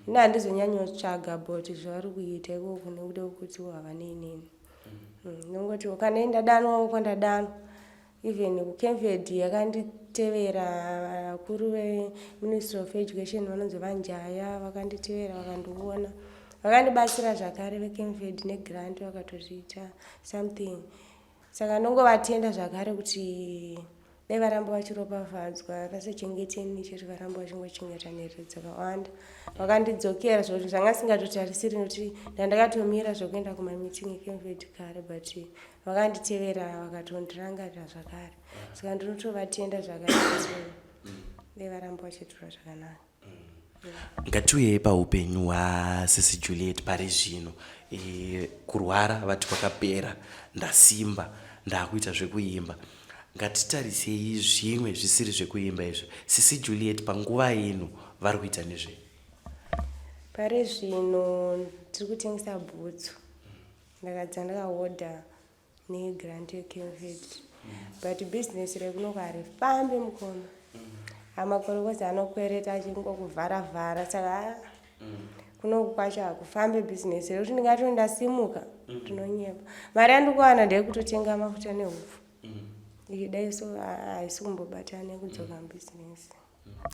Ini handizonyanyotsvaga about zvavari kuita ikoko, nekuda kwekuti havanei neni. Nongoti kana ndadanwawo kwandadanwa, even kuCamfed yakanditevera, vakuru veMinistry of Education vanonzi VaNjaya vakanditevera, vakandiona, vakandibatsira zvakare veCamfed negrant, vakatozviita something. Saka ndongovatenda zvakare kuti dai varamba vachiropafadzwa, vasachengeteni chete, varamba vachingochengeta nherere dzakawanda. Vakandidzokera zvokuti zvanga singatotarisiri, nekuti ndandakatomira zvokuenda kumameeting eCamfed kare, but vakanditevera vakatondirangarira zvakare. Saka ndinotovatenda zvakare kuti dai varamba vachitura zvakanaka. Ngatiuyei paupenyu hwasisi Juliet pari zvino. E, kurwara vati kwakapera, ndasimba, ndaakuita zvekuimba. Ngatitarisei zvimwe zvisiri zvekuimba izvo. Sisi Juliet panguva ino vari kuita nezvei? Pari zvino tiri kutengesa bhutsu. Ndakadza ndakahodha negrant yeCamfed, but bhizinesi rekunoko harifambi mukoma. Amakorokoza anokwereta achingokuvhara-vhara, saka kunoku kwacho hakufambi bhizinesi rekuti ndingati ndasimuka, ndinonyepa. Mari yandikuwana ndeyekutotenga mafuta neupfu. Ikidai so haisi kumbobatana nekudzoka mubhizinesi.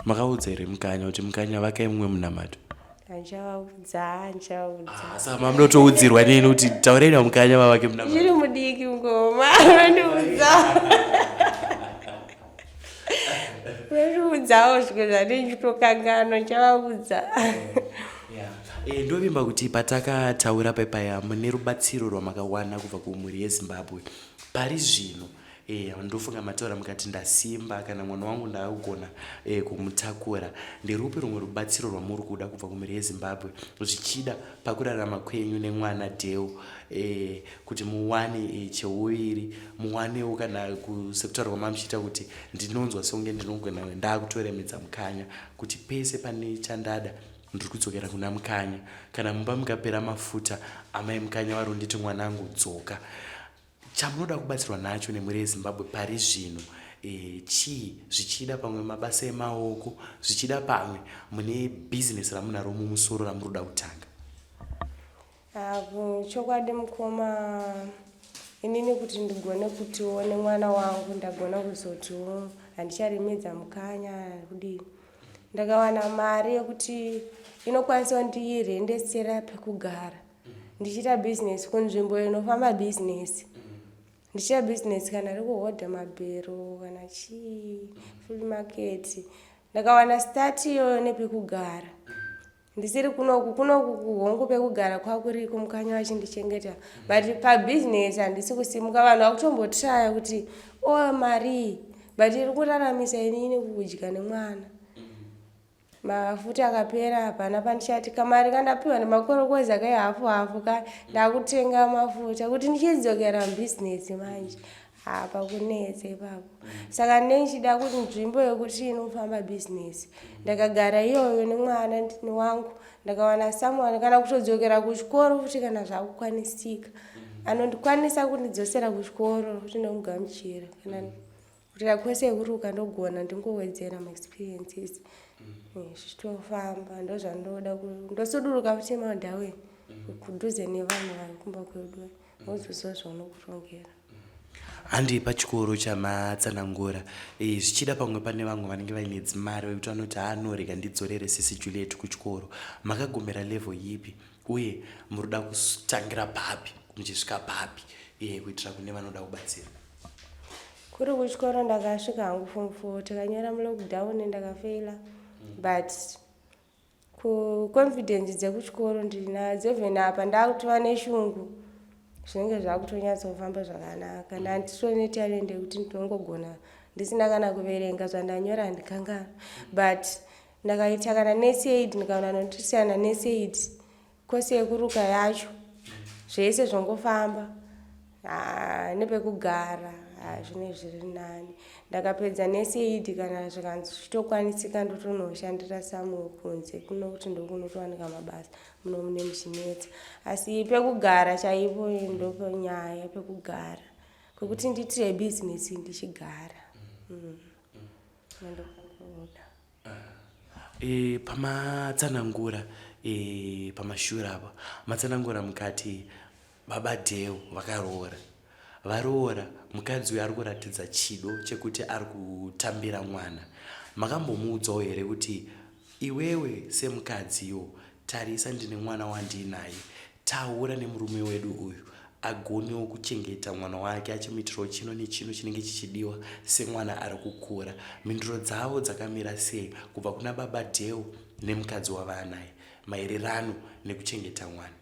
Makaudza here Mukanya kuti Mukanya vakai mumwe munamato? Handichavaudza, handichavaudza. Saka mamunotoudzirwa neni kuti taurai naMukanya vavake munamato. Chiri mudiki mukoma, anondiudza, unondiudzawo zvimwe zvandinchitokanganwa, ndichavaudza. E, ndovimba kuti patakataura pepaya mune rubatsiro rwamakawana kubva kumhuri yeZimbabwe pari zvino. E, ndofunga mataura mukati ndasimba, kana mwana wangu ndaakugona e, kumutakura. Nderupi rumwe rubatsiro rwamuri kuda kubva kumhuri yeZimbabwe, zvichida pakurarama kwenyu nemwana Dheu, e, kuti muwane e, cheuviri, muwanewo kana sekutaura kwamamuchiita kuti ndinonzwa sekunge ndinogona ndaakutoremedza Mukanya, kuti pese pane chandada ndiri kudzokera kuna Mukanya, kana mumba mukapera mafuta amai Mukanya vari kunditi mwanangu dzoka. Chamunoda kubatsirwa nacho nemhuri yeZimbabwe pari zvino e, chii? Zvichida pamwe mabasa emaoko, zvichida pamwe mune bhizinesi ramunaro mumusoro ramuri kuda kutanga. Chokwadi mukoma, inini kuti ndigone kutiwo nemwana wangu ndagona kuzotiwo handicharemedza Mukanya kudii, ndakawana mari yekuti inokwanisa kundirendesera pekugara. Ndichiita bhizinesi kunzvimbo inofamba bhizinesi. Ndichiita bhizinesi kana rekuhodha mabhero kana chii, flea market. Ndakawana start iyoyo nepekugara. Ndisiri kunoku, kunoku kuhongu pekugara kwakuriko mukanya vachindichengeta. But pabhizinesi handisi kusimuka vanhu vakutombotraya kuti o marii but iri kuraramisa inini kudya nemwana. Mafuta akapera hapana pandichati kamari kandapiwa nemakorokoza kai hafu hafu ka ndakutenga mafuta kuti ndichidzokera mubhizinesi manje apa kunetsa ipapo saka ndinenge ndichida kuti nzvimbo yekuti inofamba bhizinesi ndakagara iyoyo nemwana wangu ndakawana someone kana kutodzokera kuchikoro futi kana zvakukwanisika anondikwanisa kundidzosera kuchikoro futi ndomugamuchira kana Kuita kwese yekuruka ndogona ndingowedzera maexperiences mm. Eh, zvichitofamba ndozvandoda ndosuduruka futi maudhaweni mm. kudhuze nevanhu vari kumba kwedu wozoziva zvaunokurongera handi pachikoro chamatsanangura eh, zvichida pamwe pane vamwe vanenge vaine dzimari vekuti vanoti haano rega ndidzorere sisi Juliet kuchikoro. Makagumira level yipi uye muri kuda kutangira papi muchisvika papi eh, kuitira kune vanoda kubatsira? Kuri kuchikoro ndakasvika hangu form 4, tikanyora mulockdown ndakafeila, but kuconfidence dzekuchikoro ndinadzo. Even apa ndakutova neshungu, zvinenge zvakutonyatsofamba zvakanaka. Ndanditori netalent yekuti ndinongogona ndisina kana kuverenga zvandanyora, handikanganwa. But ndakaita kana nurse aid, ndikaona anotisiyana nurse aid, kosi yekuruka yacho, zvese zvongofamba nepekugara zvinenge zviri nani. Ndakapedza nurse aid, kana zvikanzi zvichitokwanisika, ndotonoshandira samwe kunze kuno kuti ndokunotowanika mabasa, muno mune muchinetsa. Asi pekugara chaipo ndopanyaya, pekugara kwekuti ndiitire bhizinesi ndichigara. Ndokuda. Pamatsanangura pamashure apa, matsanangura mukati baba Dheu vakaroora, varoora mukadzi uyu ari kuratidza chido chekuti ari kutambira mwana. Makambomuudzawo here kuti iwewe semukadziwo, tarisa, ndine mwana wandiinaye, taura nemurume wedu uyu agonewo kuchengeta mwana wake, achimuitirawo chino nechino chinenge chichidiwa semwana ari kukura? Mhinduro dzavo dzakamira sei kubva kuna baba Dheu nemukadzi wavaanaye maererano nekuchengeta mwana?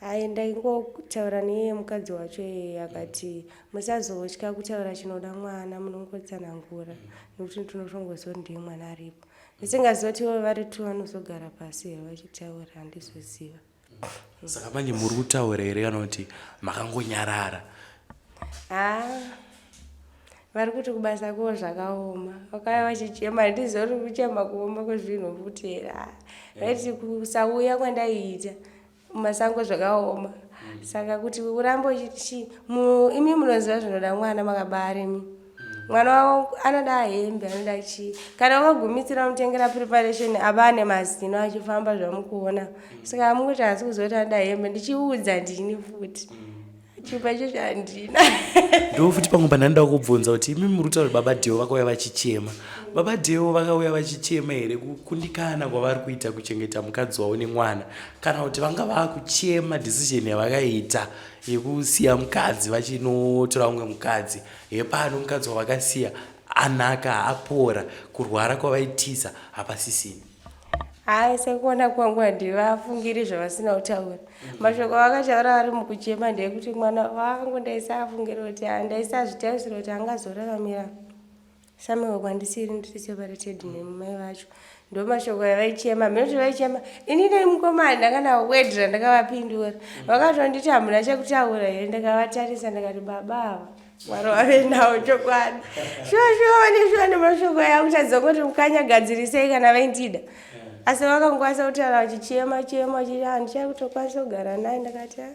Hai, ndaingotaura neiye mukadzi wacho iyeye, akati musazotya kutaura chinoda mwana, munongotsanangura nekuti tinotongoziva kuti ndiye mwana aripo. Ndisingazoti ivo vari tu vanozogara pasi here vachitaura, handizoziva. Saka manje muri kutaura here kana kuti makangonyarara? Ha, vari kuti kubasa kuvo zvakaoma, vakauya vachichema. Handiziva kuti kuchema kuoma kwezvinhu futi here. Vaiti kusauya kwandaiita mumasango zvakaoma, saka kuti urambe uchichi imi munoziva zvinoda mwana makabara imi. Mwana wavo anoda hembe, anoda chii. Kana wakagumisira mutengera preparation, ava ane mazino achifamba zvamukuona. Saka amunguti hasi kuzoti anoda hembe, ndichiudza ndini futi chipa ichocho handina. Ndo futi pamwe pandanoda kubvunza kuti imi muri kutaura baba Dheo vakauya vachichema. Baba Dheo vakauya vachichema here kukundikana kwavari kuita kuchengeta mukadzi wavo nemwana, kana kuti vanga vakuchema decision yavakaita yekusiya mukadzi vachinotora mumwe mukadzi? Hepano mukadzi wavakasiya anaka, apora, kurwara kwavaitiza hapasisina. Hai, sekuona kwangu handivafungiri zvavasina kutaura. Mashoko avakataura vari mukuchema ndeyekuti mwana wangu ndaisafungira kuti, ndaisazvitarisira kuti angazoraramira samewo kwandisiri, ndiri separated nemai vacho. Ndo mashoko avaichema minoti vaichema. Ini nemukomana ndakana word randakavapindura, vakatonditi hamuna chekutaura here? Ndakavatarisa ndakati baba ava Mwari wave nawo chokwadi. Shuwa shuwa neshuwa nemashoko aya kutadza kuti mukanyagadzirisei kana vaindida. Asi vakangokwanisa kutaura vachichema chema vachiti handichai kutokwanisa kugara naye. Ndakati "Ah."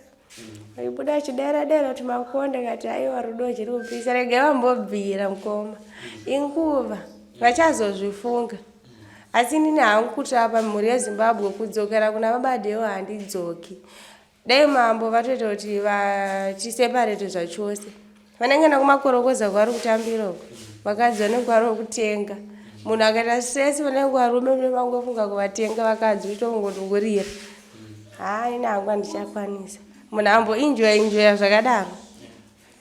Vaibuda achidera dera kuti makuo, ndakati aiwa, rudo chiri kupisa, regai vambobvira mukoma, inguva vachazozvifunga. Asi inini hangu kuti apa mhuri yeZimbabwe, kudzokera kuna baba Deo handidzoki. Dai mambo vatoita kuti vachiseparate zvachose. Vanenge nakumakorokoza kwavari kutambira uko, vakadzi vanenge vari kutenga. Munhu akaita stress, vanenge varume mune vangofunga kuvatenga vakadzi, uchitongoti ngorira. Haa ini hangu handichakwanisa. Munhu amboenjoya enjoya zvakadaro.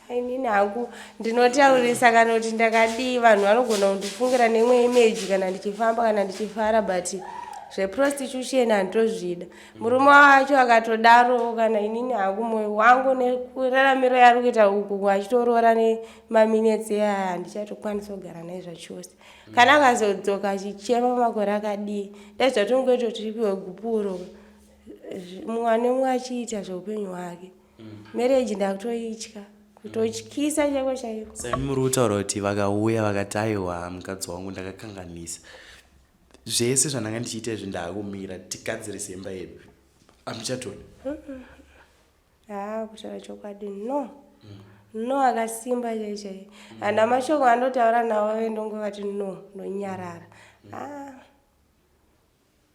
Inini hangu ndinotaurisa kana kuti ndakadii vanhu vanogona kundifungira neimwe image kana ndichifamba kana ndichifara but zveprostitution handitozvida. Murume wacho akatodaro kana inini hangu moyo wangu nekuraramiro yaari kuita uku achitoroora nemaminetsi aya handichatokwanisa kugara naye zvachose. Kana akazodzoka achichema makore akadii dai zvatongoita kuti tipiwe gupuro mumwe nemumwe achiita zveupenyu hwake. Marriage ndakutoitya kutotyisa chaiko chaiko. Saka muri kutaura kuti vakauya vakati aiwa mukadzi wangu ndakakanganisa zvese zvandanga ndichiita izvi ndaakumira tigadzirise imba yedu hamuchatodi? Haa kutaura chokwadi no no akasimba chai chai handa mashoko andotaura nawo ndongovati no ndonyarara ah.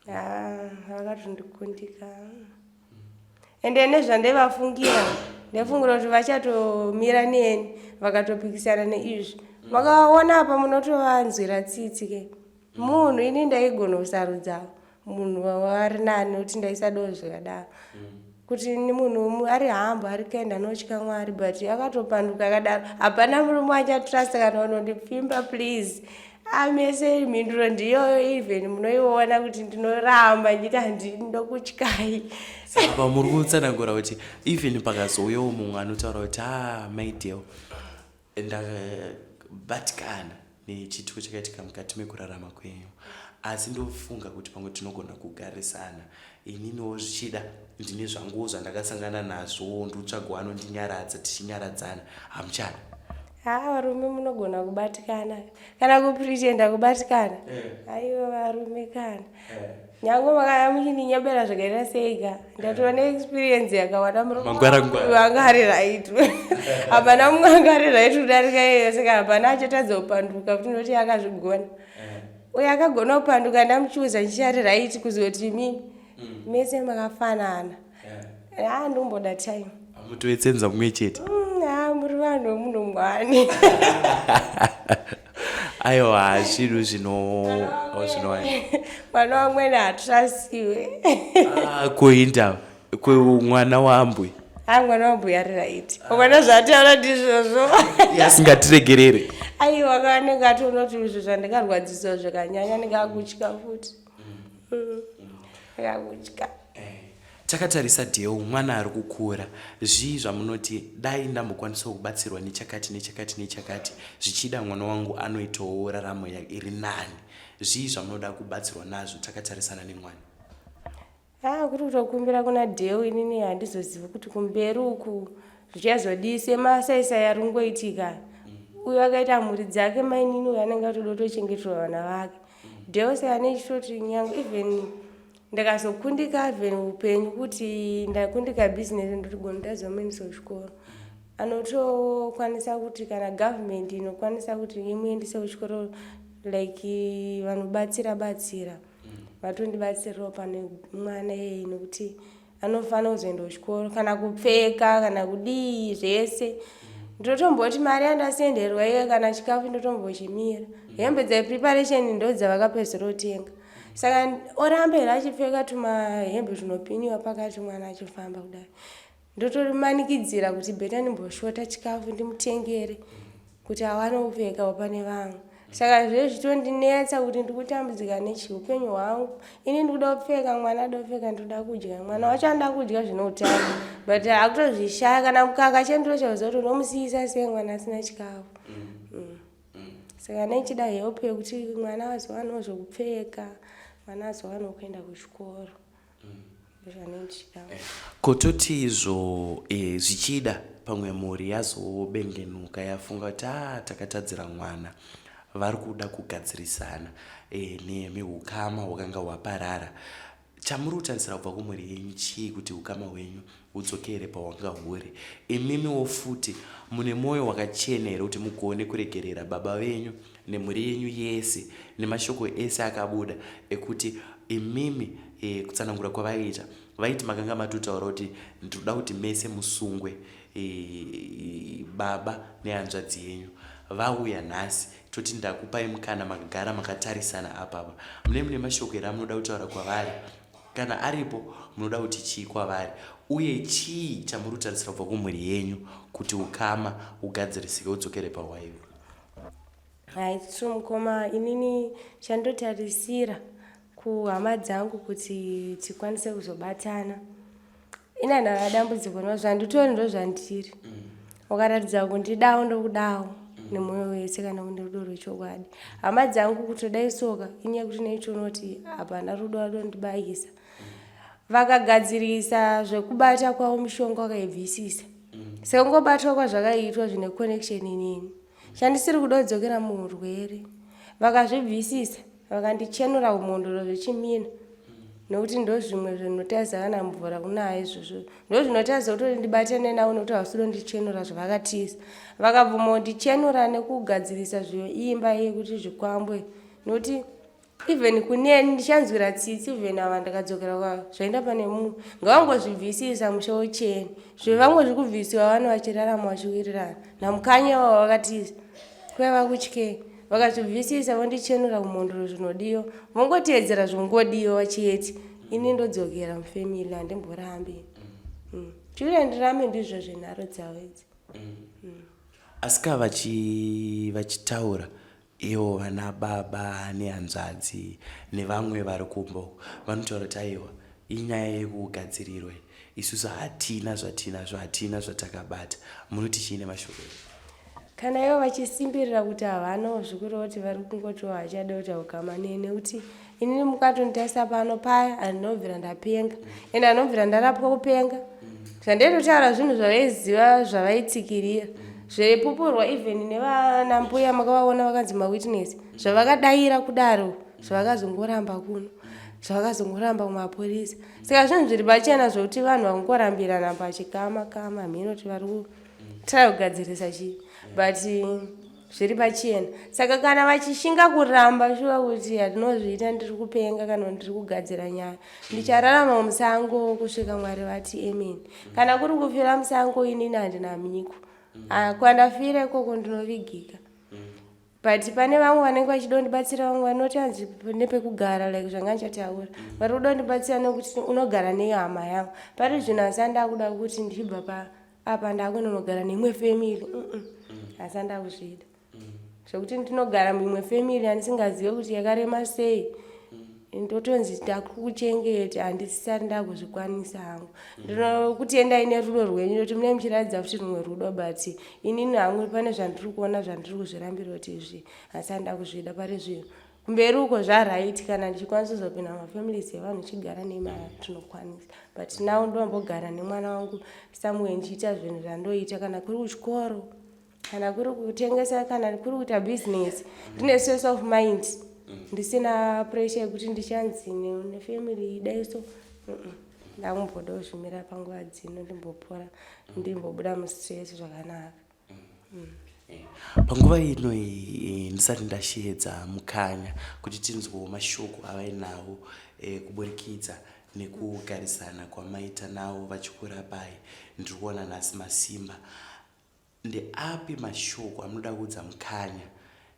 Haa vakatondikundika ende nezvandaivafungira ndaifungira kuti vachatomira neni vakatopikisana neizvi makaona apa munotovanzwira tsitsi ke munhu ini ndaigona kusarudza munhu ari nani nekuti ndaisadawo zvakadaro kuti munhu ari hambo ari kind anotya mwari but akatopanduka akadaro hapana murume achatrust kana unondipfimba please amese mhinduro ndiyoyo even munoiona kuti ndinoramba ndichiti handini ndokutyai saka muri kutsanangura kuti even pakazouyawo mumwe anotaura kuti a ah, maidel Ndabatikana nechiitiko chakaitika mukati mekurarama kwenyu asi ndofunga kuti pamwe tinogona kugarisana. Ininiwo zvichida ndine zvanguwo zvandakasangana nazvo ndotsvagawo anondinyaradza tichinyaradzana. Hamuchada? Haa varume munogona kubatikana kana kupretenda kubatikana. Eh. Aiwa varume kana. Eh. Nyange makaya muchindinyebera zvakaita seika ndatova neexperience yakawanda murumewanga ari right hapana mumwe anga ari right kudarika iyeyo saka hapana achatadza kupanduka kuti ndoti akazvigona eh. uyo akagona kupanduka ndamuchiuza ndichi ari right kuzoti imimi mm. mese makafanana haa eh. ndomboda time mutoetsenza mumwe chete mm, haa muri vanhu vemunhu mwani aiwa zvinhu zvino zvino mwana wamwene hatrasiwe ah, kuinda mwana waambwe ah, mwana wambuya ari right mwana zvaataura ndizvozvo asingatiregerere aiwa kaanenge atoona kuti izvo zvandikarwadziswa zvakanyanya ndingakutya futi mm. Ndakutya. Takatarisa Deo mwana ari kukura zvii zvamunoti dai ndambokwanisawo kubatsirwa nechakati nechakati nechakati zvichida mwana wangu anoitawo raramo iri nani zvii zvamunoda kubatsirwa nazvo takatarisana nemwana. Ah, kuri kutokumbira kuna Deo inini handizozivi kuti kumberi uku zvichazodii semasaisai ari kungoitika uyu akaita mhuri dzake mainini uyu anenge atoda kutochengeterwa vana vake Deo saka nechitoti nyange even ndakazokundika even upenyu kuti ndakundika business ndotigona ndazomuendesa kuchikoro anotokwanisa kuti kana government inokwanisa kuti imuendese kuchikoro like vanobatsira batsira vatondibatsirawo pane mwana iyeye nekuti anofanira kuzoenda kuchikoro kana kupfeka kana kudii zvese ndotomboti mari yandasenderwa iye kana chikafu ndotombochimira hembe dzepreparation ndo dzavakapedzisira kutenga saka oramba here achipfeka tumahembe tunopiniwa pakati mwana achifamba kudai ndotomanikidzira kuti beta ndimboshota chikafu ndimutengere kuti awane kupfekawo pane vamwe saka zve zvitondinetsa kuti ndikutambudzika nechiupenyu hwangu ini ndikuda kupfeka mwana ada kupfeka ndinoda kudya mwana wacho anoda kudya zvine utano but akutozvishaya kana mukaka chendiro chauziva kuti unomusiyisa sei mwana asina chikafu mm. mm. saka nechida help yekuti mwana azowanawo zvekupfeka mwana azowanawo kuenda kuchikoro Ko toti izvo eh, zvichida pamwe mhuri yazobengenuka yafunga kuti ah, takatadzira mwana vari kuda kugadzirisana eh, nemi ukama hwakanga hwaparara chamuri kutarisira kubva kumhuri yenyu chii kuti ukama hwenyu hudzokere pahwanga huri imimiwo futi mune mwoyo wakachena here kuti mugone kuregerera baba venyu nemhuri yenyu yese nemashoko ese akabuda ekuti imimi e, kutsanangura kwavaiita vaiti makanga matotaura kuti ndinoda kuti mese musungwe e, baba nehanzvadzi yenyu vauya nhasi toti ndakupai mukana makagara makatarisana apapa mune mune mashoko here amunoda kutaura kwavari. Kana aripo, munoda kuti chii kwavari uye chii chamuri kutarisira kubva kumhuri yenyu kuti ukama hugadzirisike hudzokere pahwaive? Hai, true mukoma, inini chandotarisira kuhama dzangu kuti tikwanise kuzobatana. Ini handina dambudziko no zvanditori ndozvandiri. Ukaratidza kundidawo ndokudawo nemwoyo wese kana une rudo rwechokwadi. Hama dzangu kutodai soka inyaya yekuti neichiona kuti hapana rudo vadondibayisa. Vakagadzirisa zvekubata kwavo mishonga vakaibvisisa. Sekungobatwa kwazvakaitwa zvine connection neni. Chandisiri kuda kudzokera muurwere. Vakazvibvisisa vakandichenura kumhondoro zvechimina nokuti ndozvimwe zvinotaza kana mvura kunaya izvozvo ndozvinotaza kutoti ndibatane navo nokuti havasi kudondichenura zvavakatiza vakabvuma kundichenura nekugadzirisa zveimba yekuti zvikwambwe nokuti even kuneni ndichanzwira tsitsi even ava ndikadzokera kwa zvaenda pane mumwe ngavangozvibvisisa musha wocheni zvevamwe zviri kubvisiwa vana vachirarama vachiwirirana namukanya wavo vakatiza kwaiva kutyei vakazvibvisisa vondichenura kumhondoro zvinodiwa vongoteedzera zvongodiwa chete ini ndodzokera mufamily handimborambi mm. chikuti handirambi ndizvo zvenharo dzavo idzi mm. Asika vachitaura Ivo vana baba nehanzvadzi nevamwe vari kumba uko vanotaura kuti aiwa inyaya yekugadzirirwa iyi isusu hatina zvatinazvo hatina zvatakabata munoti chii nemashoko enyu? Kana ivo vachisimbirira kuti havanawo zvikureva kuti vari kungotiwo hachade kuita ukama neni nekuti inini mukatonditarisa pano paya handinobvira ndapenga ende handinobvira ndarapwa kupenga zvandaitotaura zvinhu zvavaiziva zvavaitsikirira zvaipupurwa even nevana mbuya makavaona vakanzi mawitness zvavakadaira kudaro zvavakazongoramba kuno zvavakazongoramba kumapurisa saka zvinhu zviri pachena zvokuti vanhu vangorambirana pachikama kama mhino kuti vari kutry kugadzirisa chii but zviri pachena saka kana vachishinga kuramba shuwa kuti handinozviita ndiri kupenga kana ndiri kugadzira nyaya ndichararama musango kusvika mwari vati amen kana kuri kufira musango inini handina mhiko ah, kwandafira ikoko ndinovigika but pane vamwe vanenge vachida kundibatsira vamwe vanoti hanzi nepekugara like zvanga ndichataura vari kuda kundibatsira nekuti unogara nehama yangu pari zvino asi andakuda kuti ndichibva pa apa ndakunonogara neimwe family asi andakuzvida zvekuti ndinogara muimwe family yandisingazive kuti yakarema sei ndotonzi ndakukuchengeta handisisati ndakuzvikwanisa hangu ndinokutendai nerudo rwenyu nokuti mune muchiratidza futi rumwe rudo but inini hangu pane zvandiri kuona zvandiri kuzvirambira kuti izvi asi handakuzvida pari zvino Kumberi uko zvaright kana ndichikwanisa kuzopinda mumafamilies evanhu ndichigara nemari tinokwanisa but now ndombogara nemwana wangu somewhere ndichiita zvinhu zvandoita kana kuri kuchikoro kana kuri kutengesa kana kuri kuita business ndine stress of mind ndisina pressure yekuti ndichanzi nefamily idai so ndakumboda kuzvimira panguva dzino ndimbopora ndimbobuda mustress zvakanaka. Panguva ino iyi ndisati ndasheedza Mukanya kuti tinzwewo mashoko avainawo eh, kuburikidza nekugarisana kwamaita navo vachikurapai ndiri kuona nhasi masimba ndeapi mashoko amunoda kuudza Mukanya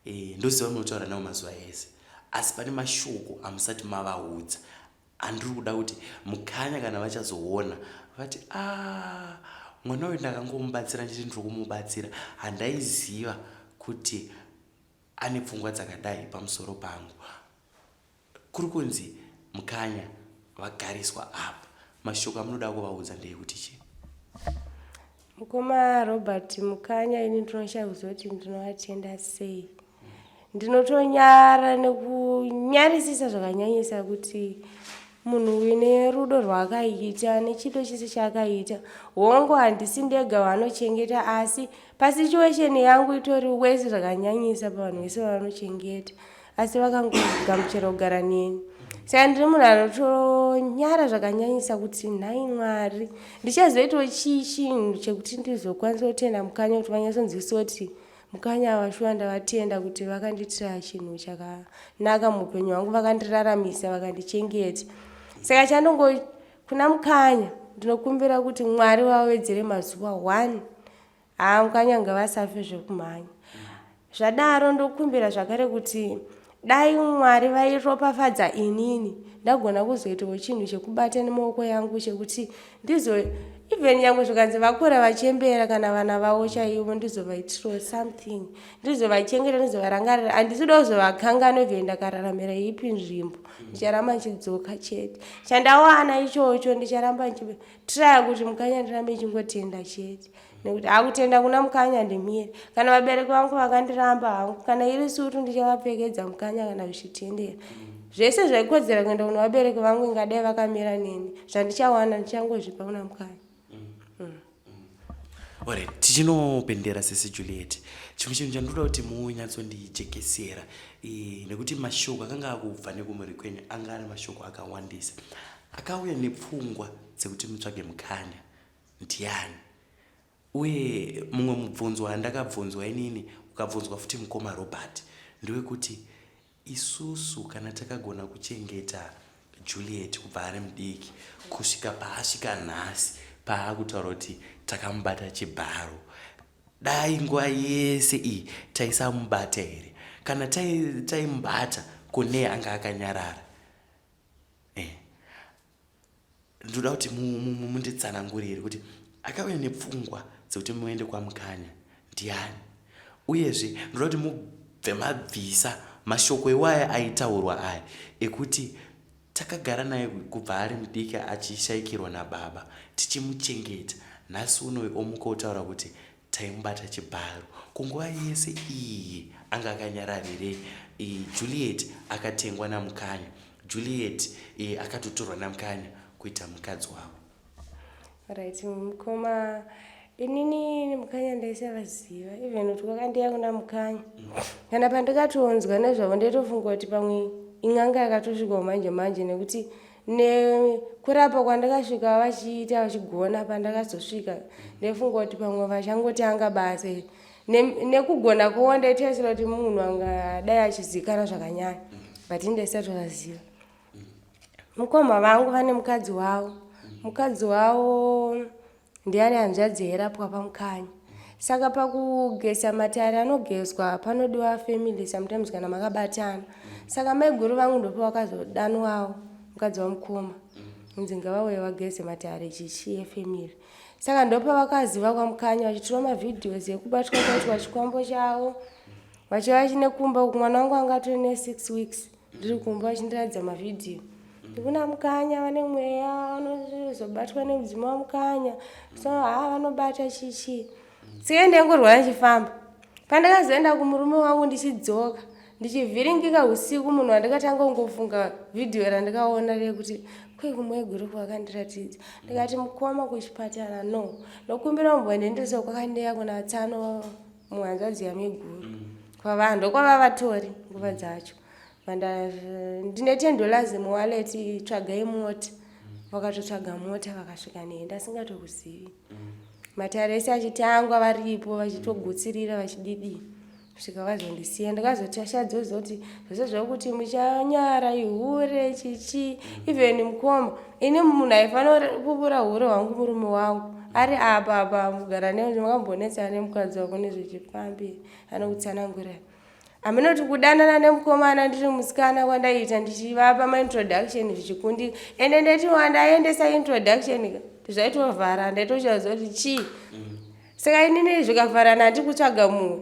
eh, ndoziva munotaura navo mazuva ese asi pane mashoko amusati mavaudza Andiri kuda kuti Mukanya kana vachazoona vati aah mwana uyu ndakangomubatsira ndichiti ndiri kumubatsira handaiziva kuti ane pfungwa dzakadai pamusoro pangu. Kuri kunzi Mukanya vagariswa apa mashoko amunoda kuvaudza ndeekuti chii? Mukoma Robert Mukanya ini ndinoshaya kuziva kuti ndinovatenda sei. Ndinotonyara nekunyarisisa zvakanyanyisa kuti munhu uyu nerudo rwaakaita nechido chese chaakaita hongu handisi ndega waanochengeta asi pasituation yangu itori wese zvakanyanyisa pavanhu vese vavanochengeta asi vakangogamuchira kugara neni saka ndiri munhu anotonyara zvakanyanyisa kuti nhai mwari ndichazoitawo chii chinhu chekuti ndizokwanisa kutenda mukanya kuti vanyatsonzwisisa kuti mukanya ava shuwa ndavatenda kuti vakandiitira chinhu chakanaka muupenyu hwangu vakandiraramisa vakandichengeta saka chandongo kuna mukanya ndinokumbira kuti mwari vawedzere mazuva one Haa mukanya ngavasafe zvekumhanya. Zvadaro ndokumbira zvakare kuti Dai Mwari vairopafadza inini ndagona kuzoitawo chinhu chekubata nemaoko yangu chekuti ndizo even nyangwe zvikanzi vakura vachembera kana vana vavo chaivo ndizovaitirawo something, ndizovachengeta, ndizovarangarira. Handisi kuda kuzovakanganwa even ndakararamira ipi nzvimbo, ndicharamba ndichidzoka chete. Chandawana ichocho ndicharamba ndichitraya kuti Mukanya ndirambe ndichingotenda chete. Nekuti akutenda kuna Mukanya ndimire. Kana vabereki vangu vakandiramba hangu, kana iri sutu ndichavapfekedza Mukanya kana zvichitendera. Zvese zvaikodzera kuenda kuna vabereki vangu ingadai vakamira neni. Zvandichawana ndichangozvipa kuna Mukanya. Alright, tichinopendera sisi Juliet. Chimwe chinhu chandinoda kuti munyatsondijekesera nekuti mashoko akanga akubva nekumhuri kwenyu anga ari mashoko akawandisa. Akauya nepfungwa dzekuti mutsvage Mukanya ndiani? Uye mumwe mubvunzo wandakabvunzwa inini ukabvunzwa futi mukoma Robert ndewekuti isusu kana takagona kuchengeta Juliet kubva ari mudiki kusvika paasvika nhasi paakutaura kuti takamubata chibharo, dai nguva yese iyi taisamubata here? Kana taimubata kune anga akanyarara? Ndinoda kuti munditsanangurire kuti akauya nepfungwa dzekuti muende kwaMukanya ndiani? Uyezve ndinoda kuti mubve mabvisa mashoko iwaya aitaurwa aya ekuti takagara naye kubva ari mudiki achishaikirwa nababa tichimuchengeta, nhasi unoyu omuka otaura kuti taimubata chibharo. Kunguva yese iyi anga akanyararirei? Juliet akatengwa naMukanya. Juliet akatotorwa naMukanya kuita mukadzi wavo. Right mukoma, inini Mukanya ndaisavaziva even kuti kwakandiya kuna Mukanya. Kana pandikatonzwa nezvavo ndaitofunga kuti pamwe in'anga yakatosvikawo manje manje, nekuti nekurapa kwandakasvika vachiita vachigona, pandakazosvika ndaifunga kuti pamwe vachangotanga basa iri. Nekugona kwavo ndaitarisira kuti munhu angadai achizivikanwa zvakanyanya, but ndaisatovaziva. Mukoma vangu vane mukadzi wavo, mukadzi wavo ndiani hanzvadzi yairapwa paMukanya. Saka pakugesa matare anogezwa panodiwa family sometimes kana makabatana. Saka maiguru vangu ndopavakazodanwawo mukadzi wamukoma kunzi ngavauye vageze matare chichi yefamily. Saka ndopavakaziva kwaMukanya vachitora mavideos ekubatwa kwaitwa chikwambo chavo, vachiva vachine kumba uku. Mwana wangu anga atori ne 6 weeks ndiri kumba vachindiratidza mavhidhiyo ndikuna Mukanya vane mweya vanozobatwa nemudzimu waMukanya, so haa vanobata chichi. Saka ndaingorwara ndichifamba. Pandakazoenda kumurume wangu ndichidzoka ndichivhiringika usiku, munhu wandikatanga kungofunga vhidhiyo randikaona rekuti kwei kumaiguru kwakandiratidza, ndikati mukoma kuchipatara no, ndokumbira mumbondiendesa kwakandiya kuna tsano muhanzvadzi yamaiguru kwavanhu ndokwava vatori nguva dzacho. Ndine $10 muwallet, tsvagai mota. Vakatotsvaga mota vakasvika nei ndasingatokuzivi. Matare ese achitangwa varipo vachitogutsirira vachididi kusvika vazondisiya. Ndakazotashadzozoti zvose zvekuti muchanyara ihure chichi, even mukoma ini munhu aifanira kupupura hure hwangu murume wangu ari apa apa mugara makambonetsana nemukadzi wako nezvechipfambi anokutsanangurira. Hameno kuti kudanana nemukomana ndiri musikana kwandaiita ndichivapa maintroduction zvichikundika, ende ndeti wandaendesa introduction zvaitovhara, ndaitochaziva kuti chii. Saka inini zvikavharana handi kutsvaga mumwe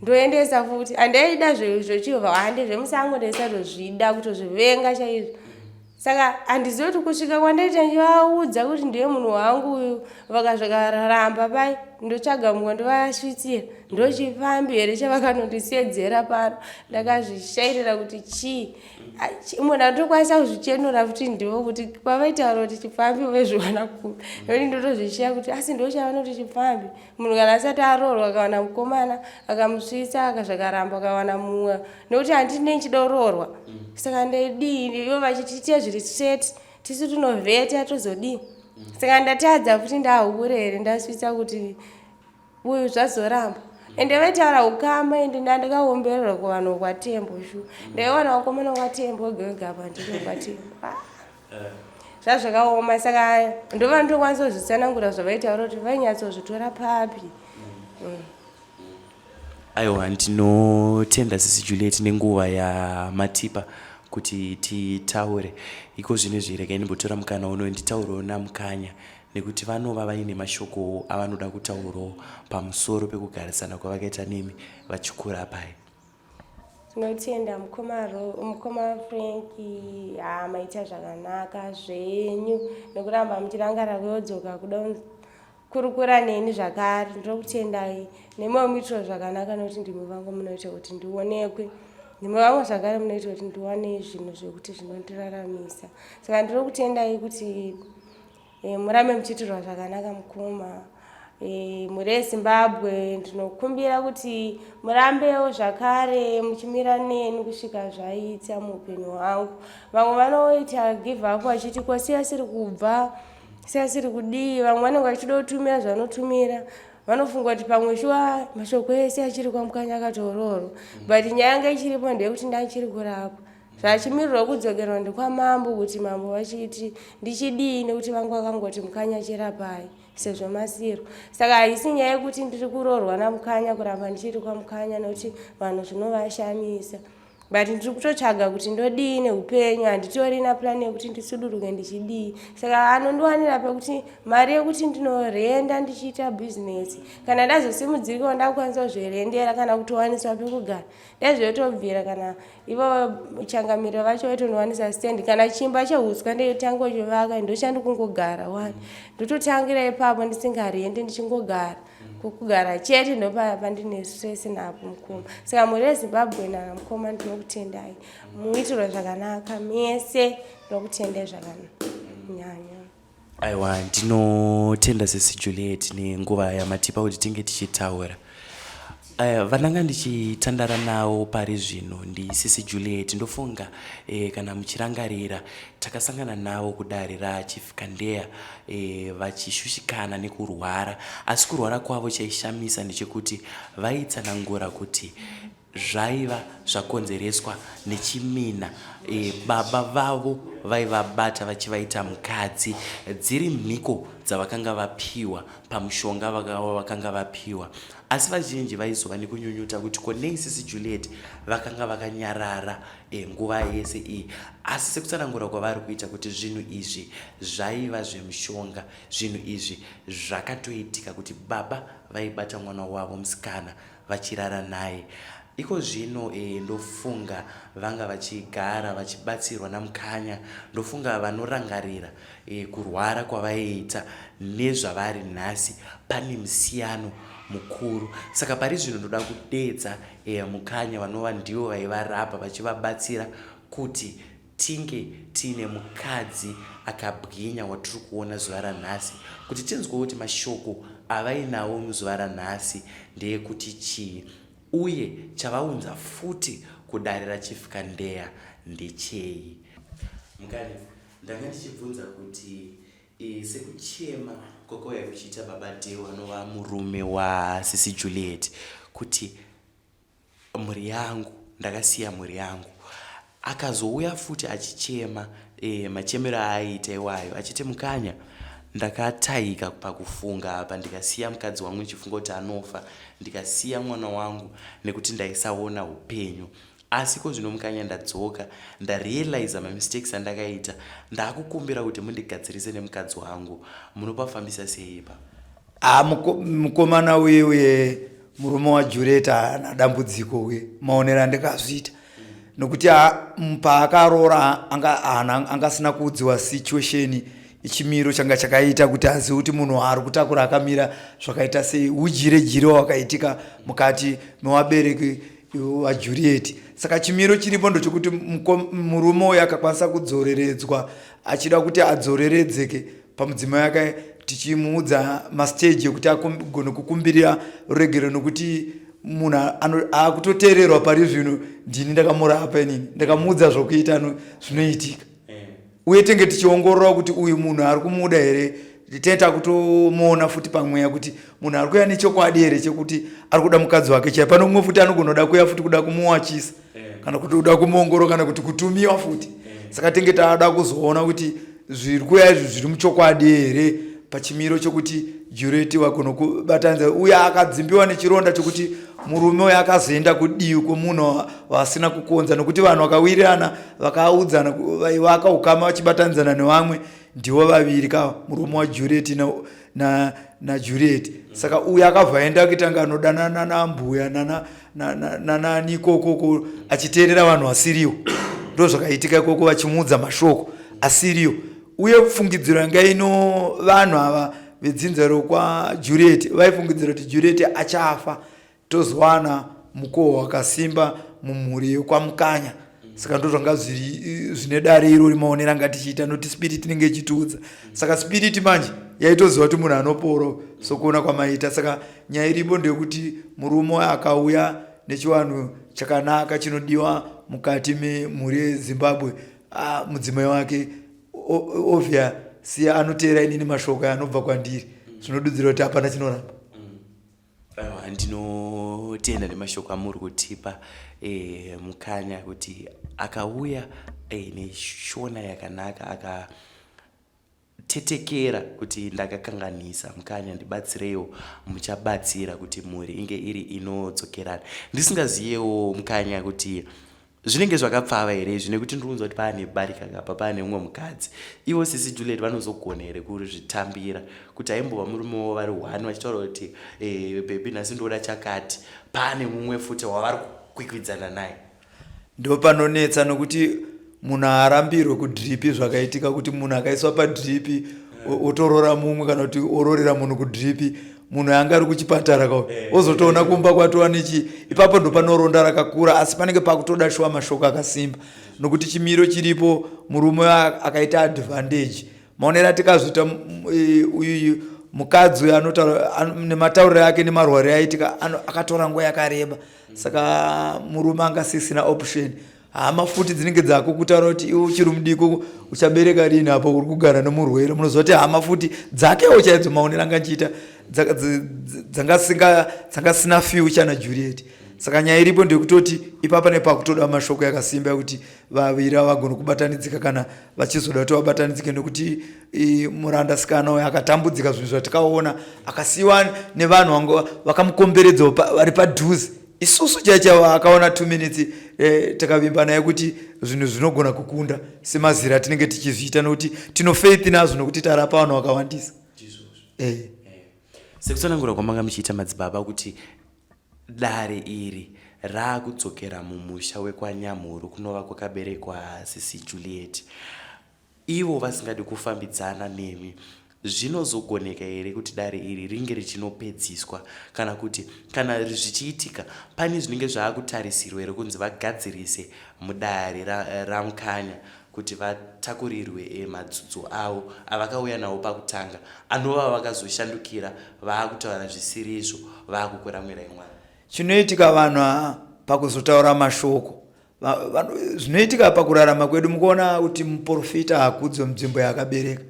ndoendesa futi, handaida zvochivha hande zvemusango ndaisatozvida kutozvivenga chaizvo. Saka handizivi kuti kusvika kwandaita ndichivaudza kuti ndiye munhu wangu uyu, vakazvikaramba pai ndotsvaga mumwe ndovasvitsira, ndochifambi here chavakanondisedzera pano. Ndakazvishairira kuti chii munhu andokwanisa kuzvichenura futi ndivo kuti pavaitaura kuti chifambi vezviwana kupi, nekuti ndotozvishiya kuti asi ndochavanoti chifambi. Munhu kana asati aroorwa akawana mukomana akamusvitsa akazvakaramba akawana mumwe, nekuti handinei ndichida kuroorwa saka ndaidii? Ivo vachitiita zviri straight, tisu tinovheta tozodii? Saka ndatadza futi ndahure here ndasvitsa kuti uyu zvazoramba. Ende vaitaura ukama, ende ndandakaombererwa kuvanhu kwaTembo shu, ndaiwana vakomana kwaTembo wega wega apa ndiri kwaTembo. Zvazvakaoma. Saka ndova ndokwanisa kuzvitsanangura zvavaitaura kuti vainyatsozvitora papi. Aiwa, ndinotenda sisi Juliet nenguva yamatipa kuti titaure. Iko zvino izvi regai ndimbotora mukana uno nditaurewo naMukanya nekuti vanova vaine mashoko avanoda kutaurawo pamusoro pekugarisana kwavakaita nemi vachikurapai. Tinotenda mukoma mukoma Frank, haa maita zvakanaka zvenyu nekuramba muchirangarira kuyodzoka kuda kurukura neni zvakare. Ndinokutendai nemiwo muitiro zvakanaka nekuti ndimi vangu munoita kuti ndionekwe, ndimi vangu zvakare munoita kuti ndiwane zvinhu zvekuti zvinondiraramisa. Saka ndinokutendai kuti murambe muchiitirwa zvakanaka mukoma. Mhuri yeZimbabwe ndinokumbira kuti murambewo zvakare muchimira neni kusvika zvaita muupenyu hwangu. Vamwe vanoita give up vachiti ko sei asiri kubva, sei asiri kudii. Vamwe vanenge vachida kutumira zvavanotumira, vanofunga kuti pamwe shuwa mashoko ese achiri kwaMukanya akatoororwa, but nyaya yanga ichiripo ndeyekuti ndachiri kurapwa. Zvachimirirwa kudzokerwa ndekwamambo kuti mambo vachiti ndichidii nekuti vangu vakangoti Mukanya chirapai sezvo masiro. Saka haisi nyaya yekuti ndiri kuroorwa naMukanya kuramba ndichiri kwaMukanya nekuti vanhu zvinovashamisa, but ndiri kutotsvaga kuti ndodii neupenyu. Handitorina plan yekuti ndisuduruke ndichidii. Saka anondiwanira pekuti mari yekuti ndinorenda ndichiita bhizinesi, kana ndazosimudzirikawo ndakukwanisa kuzvirendera kana kutowaniswa pekugara, ndezvotobvira. Kana ivo changamire vacho vaitondiwanisa stand kana chimba chehuswa, ndetanga uchivaka, ndochandi kungogara wani, ndototangira ipapo ndisingarendi, ndichingogara kukugara chete. Ndopandine stress napo mukoma. Saka mhuri yeZimbabwe namukoma, ndinokutendai, muitirwe zvakanaka mese, ndinokutendai zvakanyanya. Aiwa, ndinotenda sisi Juliet nenguva yamatipa kuti tinge tichitaura. Vandanga ndichitandara navo pari zvino ndisisi Juliet. Ndofunga kana muchirangarira, takasangana navo kudare raChief Kandeya vachishushikana nekurwara, asi kurwara kwavo chaishamisa ndechekuti vaitsanangura kuti zvaiva zvakonzereswa nechimina. Baba vavo vaivabata vachivaita mukadzi, dziri mhiko dzavakanga vapiwa pamushonga vakanga vapiwa. Asi vazhinji vaizova nekunyunyuta kuti ko nei sisi Juliet vakanga vakanyarara nguva yese iyi? Asi sekutsanangura kwavari kuita kuti zvinhu izvi zvaiva zvemushonga, zvinhu izvi zvakatoitika kuti baba vaibata mwana wavo musikana vachirara naye. Iko zvino ndofunga vanga vachigara vachibatsirwa naMukanya. Ndofunga vanorangarira kurwara kwavaiita nezvavari nhasi, pane musiyano mukuru. Saka pari zvino ndoda kudeedza Mukanya vanova ndivo vaivarapa vachivabatsira kuti tinge tiine mukadzi akabwinya watiri kuona zuva ranhasi, kuti tinzwe kuti mashoko avainawo muzuva ranhasi ndeyekuti chii, uye chavaunza futi kudare raChief Kandeya ndechei. Mukanya, ndanga ndichibvunza kuti sekuchema kwakauya kuchiita baba Deo anova murume wasisi Juliet kuti mhuri yangu, ndakasiya mhuri yangu. Akazouya futi achichema machemero aaiita iwayo achiti, "Mukanya, ndakataika pakufunga apa, ndikasiya mukadzi wangu ndichifunga kuti anofa, ndikasiya mwana wangu nekuti ndaisaona upenyu. Asi ko zvino Mukanya ndadzoka, ndarealiza mamistakes andakaita, ndaakukumbira kuti mundigadzirise nemukadzi wangu." Munopafambisa sei ipa? Ah, mukomana uye murume waJuliet haana dambudziko uye maonero andikazviita, nokuti paakaroora angasina kuudziwa situation, ichimiro changa chakaita kuti azive kuti munhu ari kutakura akamira zvakaita sei, ujire jire wakaitika mukati mewabereki vaJuliet. Saka chimiro chiripo ndochokuti murume uyu akakwanisa kudzoreredzwa, achida kuti adzoreredzeke pamudzimai wake, tichimuudza mastage ekuti agone kukumbirira ruregero, nokuti munhu akutoteererwa pari zvino. Ndini ndakamurapa inini, ndakamuudza zvokuita zvinoitika, uye tenge tichiongorora kuti uyu munhu ari kumuda here. Tenge takutomuona futi pamweya kuti munhu ari kuya nechokwadi here chekuti ari kuda mukadzi wake chai. Pano mumwe futi anogonoda kuya futi kuda kumuwachisa kana kuti kuda kumuongorora kana kuti kutumiwa futi. Saka tenge taada kuzoona kuti zviri kuya izvi zviri muchokwadi here. pachimiro chokuti Juliet wagona kubatanidza uye akadzimbiwa nechironda chokuti murume uyo akazoenda kudivi kwemunhu vasina kukonza nokuti vanhu vakawirirana vakaudzana vaivaka ukama vachibatanidzana nevamwe ndivo vaviri ka murume waJuliet naJuliet na, na saka uyo akabva aenda kuitanga anodanana nambuya nanani ikokoko achiteerera vanhu vasiriwo ndo zvakaitika ikoko vachimuudza mashoko asiriwo uye fungidziro yanga ino vanhu ava vedzinza rokwaJuliet vaifungidzira kuti Juliet achafa tozowana mukohwa wakasimba mumhuri yekwaMukanya saka ndo zvanga zviri zvine dare irori maonero anga tichiita nokuti spirit inenge ichitiudza saka spirit manje yaitoziva kuti munhu anoporo sokuona kwamaita saka nyaya iripo ndeyekuti murume akauya nechivanhu chakanaka chinodiwa mukati memhuri yezimbabwe ah, mudzimai wake ovia siya anoteera inini mashoko anobva kwandiri zvinodudzira kuti hapana chinoramba. Aiwa, ndinotenda nemashoko amuri kutipa e, Mukanya kuti akauya e, neshona yakanaka akatetekera kuti ndakakanganisa. Mukanya, ndibatsireiwo, muchabatsira kuti mhuri inge iri inodzokerana. Ndisingaziyewo Mukanya kuti Zvinenge zvakapfava here izvi nekuti ndiri kunzwa kuti paane barika kapa paane mumwe mukadzi. Ivo sisi Juliet vanozogona here kuzvitambira kuti aimbova murume wavo vari one vachitaura kuti eh, baby nhasi ndoda chakati paane mumwe futi wavari kukwikwidzana naye. Ndopanonetsa nokuti munhu haarambirwe kudripi zvakaitika kuti munhu akaiswa padripi otorora mumwe kana kuti ororera munhu kudripi munhu anga ari kuchipatara ka eh. ozotoona kumba kwatova nechi ipapo ndopanoronda rakakura asi panenge pakutoda shuwa mashoko akasimba nokuti chimiro chiripo murume akaita advantage maonero atikazviita e, uyu mukadzi uyu anotaura nematauriro ake nemarwariro aitika akatora nguva yakareba saka murume anga sisina option hama futi dzinenge dzako kutaura kuti iwe uchiri mudiki uchabereka rini apo uri kugara nemurwere munoziva kuti hama futi dzakewo chaidzo maonero anga nchiita dzanga sina future najuliet saka nyaya iripo ndeyekutoti ipapa nepakutoda mashoko yakasimba yekuti vaviri avagone kubatanidzika kana vachizoda kuti vabatanidzike nekuti muranda sikana uyo akatambudzika zvinhu zvatikaona akasiyiwa nevanhu vakamukomberedza vari padhuze isusu chaichaiwo akaona two minutes eh, takavimba naye kuti zvinhu zvinogona kukunda semazira atinenge tichizviita nokuti tino faith nazvo nokuti tarapa vanhu vakawandisa eh. eh. Sekutsanangura kwamanga muchiita madzibaba kuti dare iri raakudzokera mumusha wekwaNyamhuru kunova kwakaberekwa sisi Juliet Ivo vasingadi kufambidzana nemi zvinozogoneka here kuti dare iri ringe richinopedziswa kana kuti kana zvichiitika pane zvinenge zvaakutarisirwa here kunzi vagadzirise mudare raMukanya kuti vatakurirwe eh, madzudzo avo avakauya nawo pakutanga anova vakazoshandukira vaakutaura zvisirizvo vaakukuramwirai mwana. Chinoitika vanhu pakuzotaura mashoko zvinoitika pakurarama kwedu mukuona kuti muprofita hakudzwe munzvimbo yaakabereka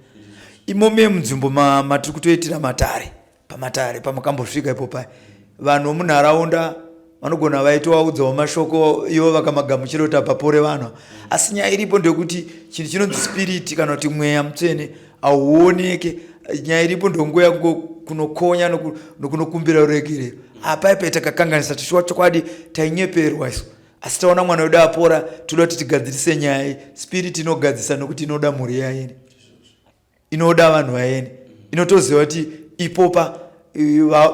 imomo munzvimbo matiri kutoitira matare pamatare pamakambosvika ipo paya vanhu vomunharaunda vanogona vaitovaudzawo mashoko ivo vakamagamuchira kuti apapore vanhu asi nyaya iripo ndeyekuti chinhu chinonzi spiriti kana kuti mweya mutsvene hauoneke nyaya iripo ndonguva kunokonya nokunokumbira ruregerero apaipai takakanganisa tishuwa chokwadi tainyeperwa isu asi taona mwana wedu apora toda kuti tigadzirise nyaya iyi spirit inogadzisa nokuti inoda mhuri yaene inoda vanhu vaene inotoziva kuti ipopa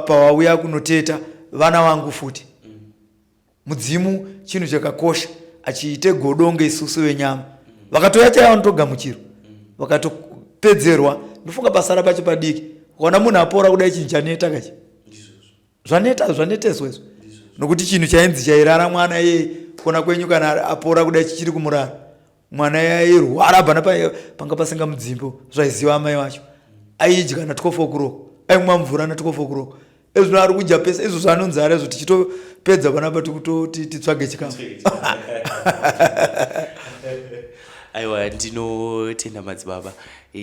pawauya kunoteta vana vangu futi mudzimu chinhu chakakosha achiite godo nge isusu venyama vakatouya chaiva vanotogamuchirwa vakatopedzerwa ndofunga pasara pacho padiki ukaona munhu apora kudai chinhu chaneta kachi zvaneta zvaneteswa izvo nokuti chinhu chainzi chairara mwana iyeye kona kwenyu kana apora kudai chichiri kumurara mwana yairwara bvana panga pasinga mudzimbo zvaiziva amai vacho aidya na 12 o'clock aimwa mvura na 12 o'clock ezvino ari kudya pese izvo zvaanonzara izvo tichitopedza panapa tikutoti titsvage chikafu. Aiwa ndinotenda madzibaba e,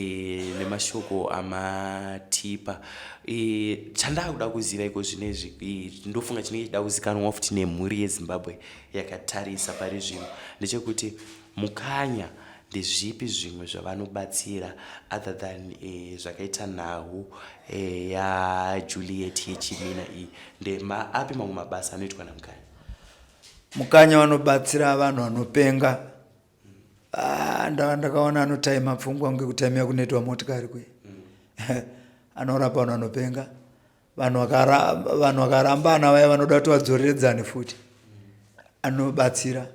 nemashoko amatipa e, chandakuda kuziva iko zvinezvi e, ndofunga chinenge chida kuzikanwa futi nemhuri yeZimbabwe yakatarisa pari zvino ndechekuti Mukanya. Ndezvipi zvimwe zvavanobatsira other than eh, zvakaita nhau eh, yaJuliet yechimina iyi? Ndemaapi mamwe mabasa anoitwa naMukanya? Mukanya vanobatsira vanhu vanopenga. Ah, ndakaona anotaima pfungwa kunge kutaimira kunoitwa motikari kuye. Anorapa vanhu vanopenga. Vanhu vakarambana vaya vanoda kuti vadzoreredzane futi. Anobatsira.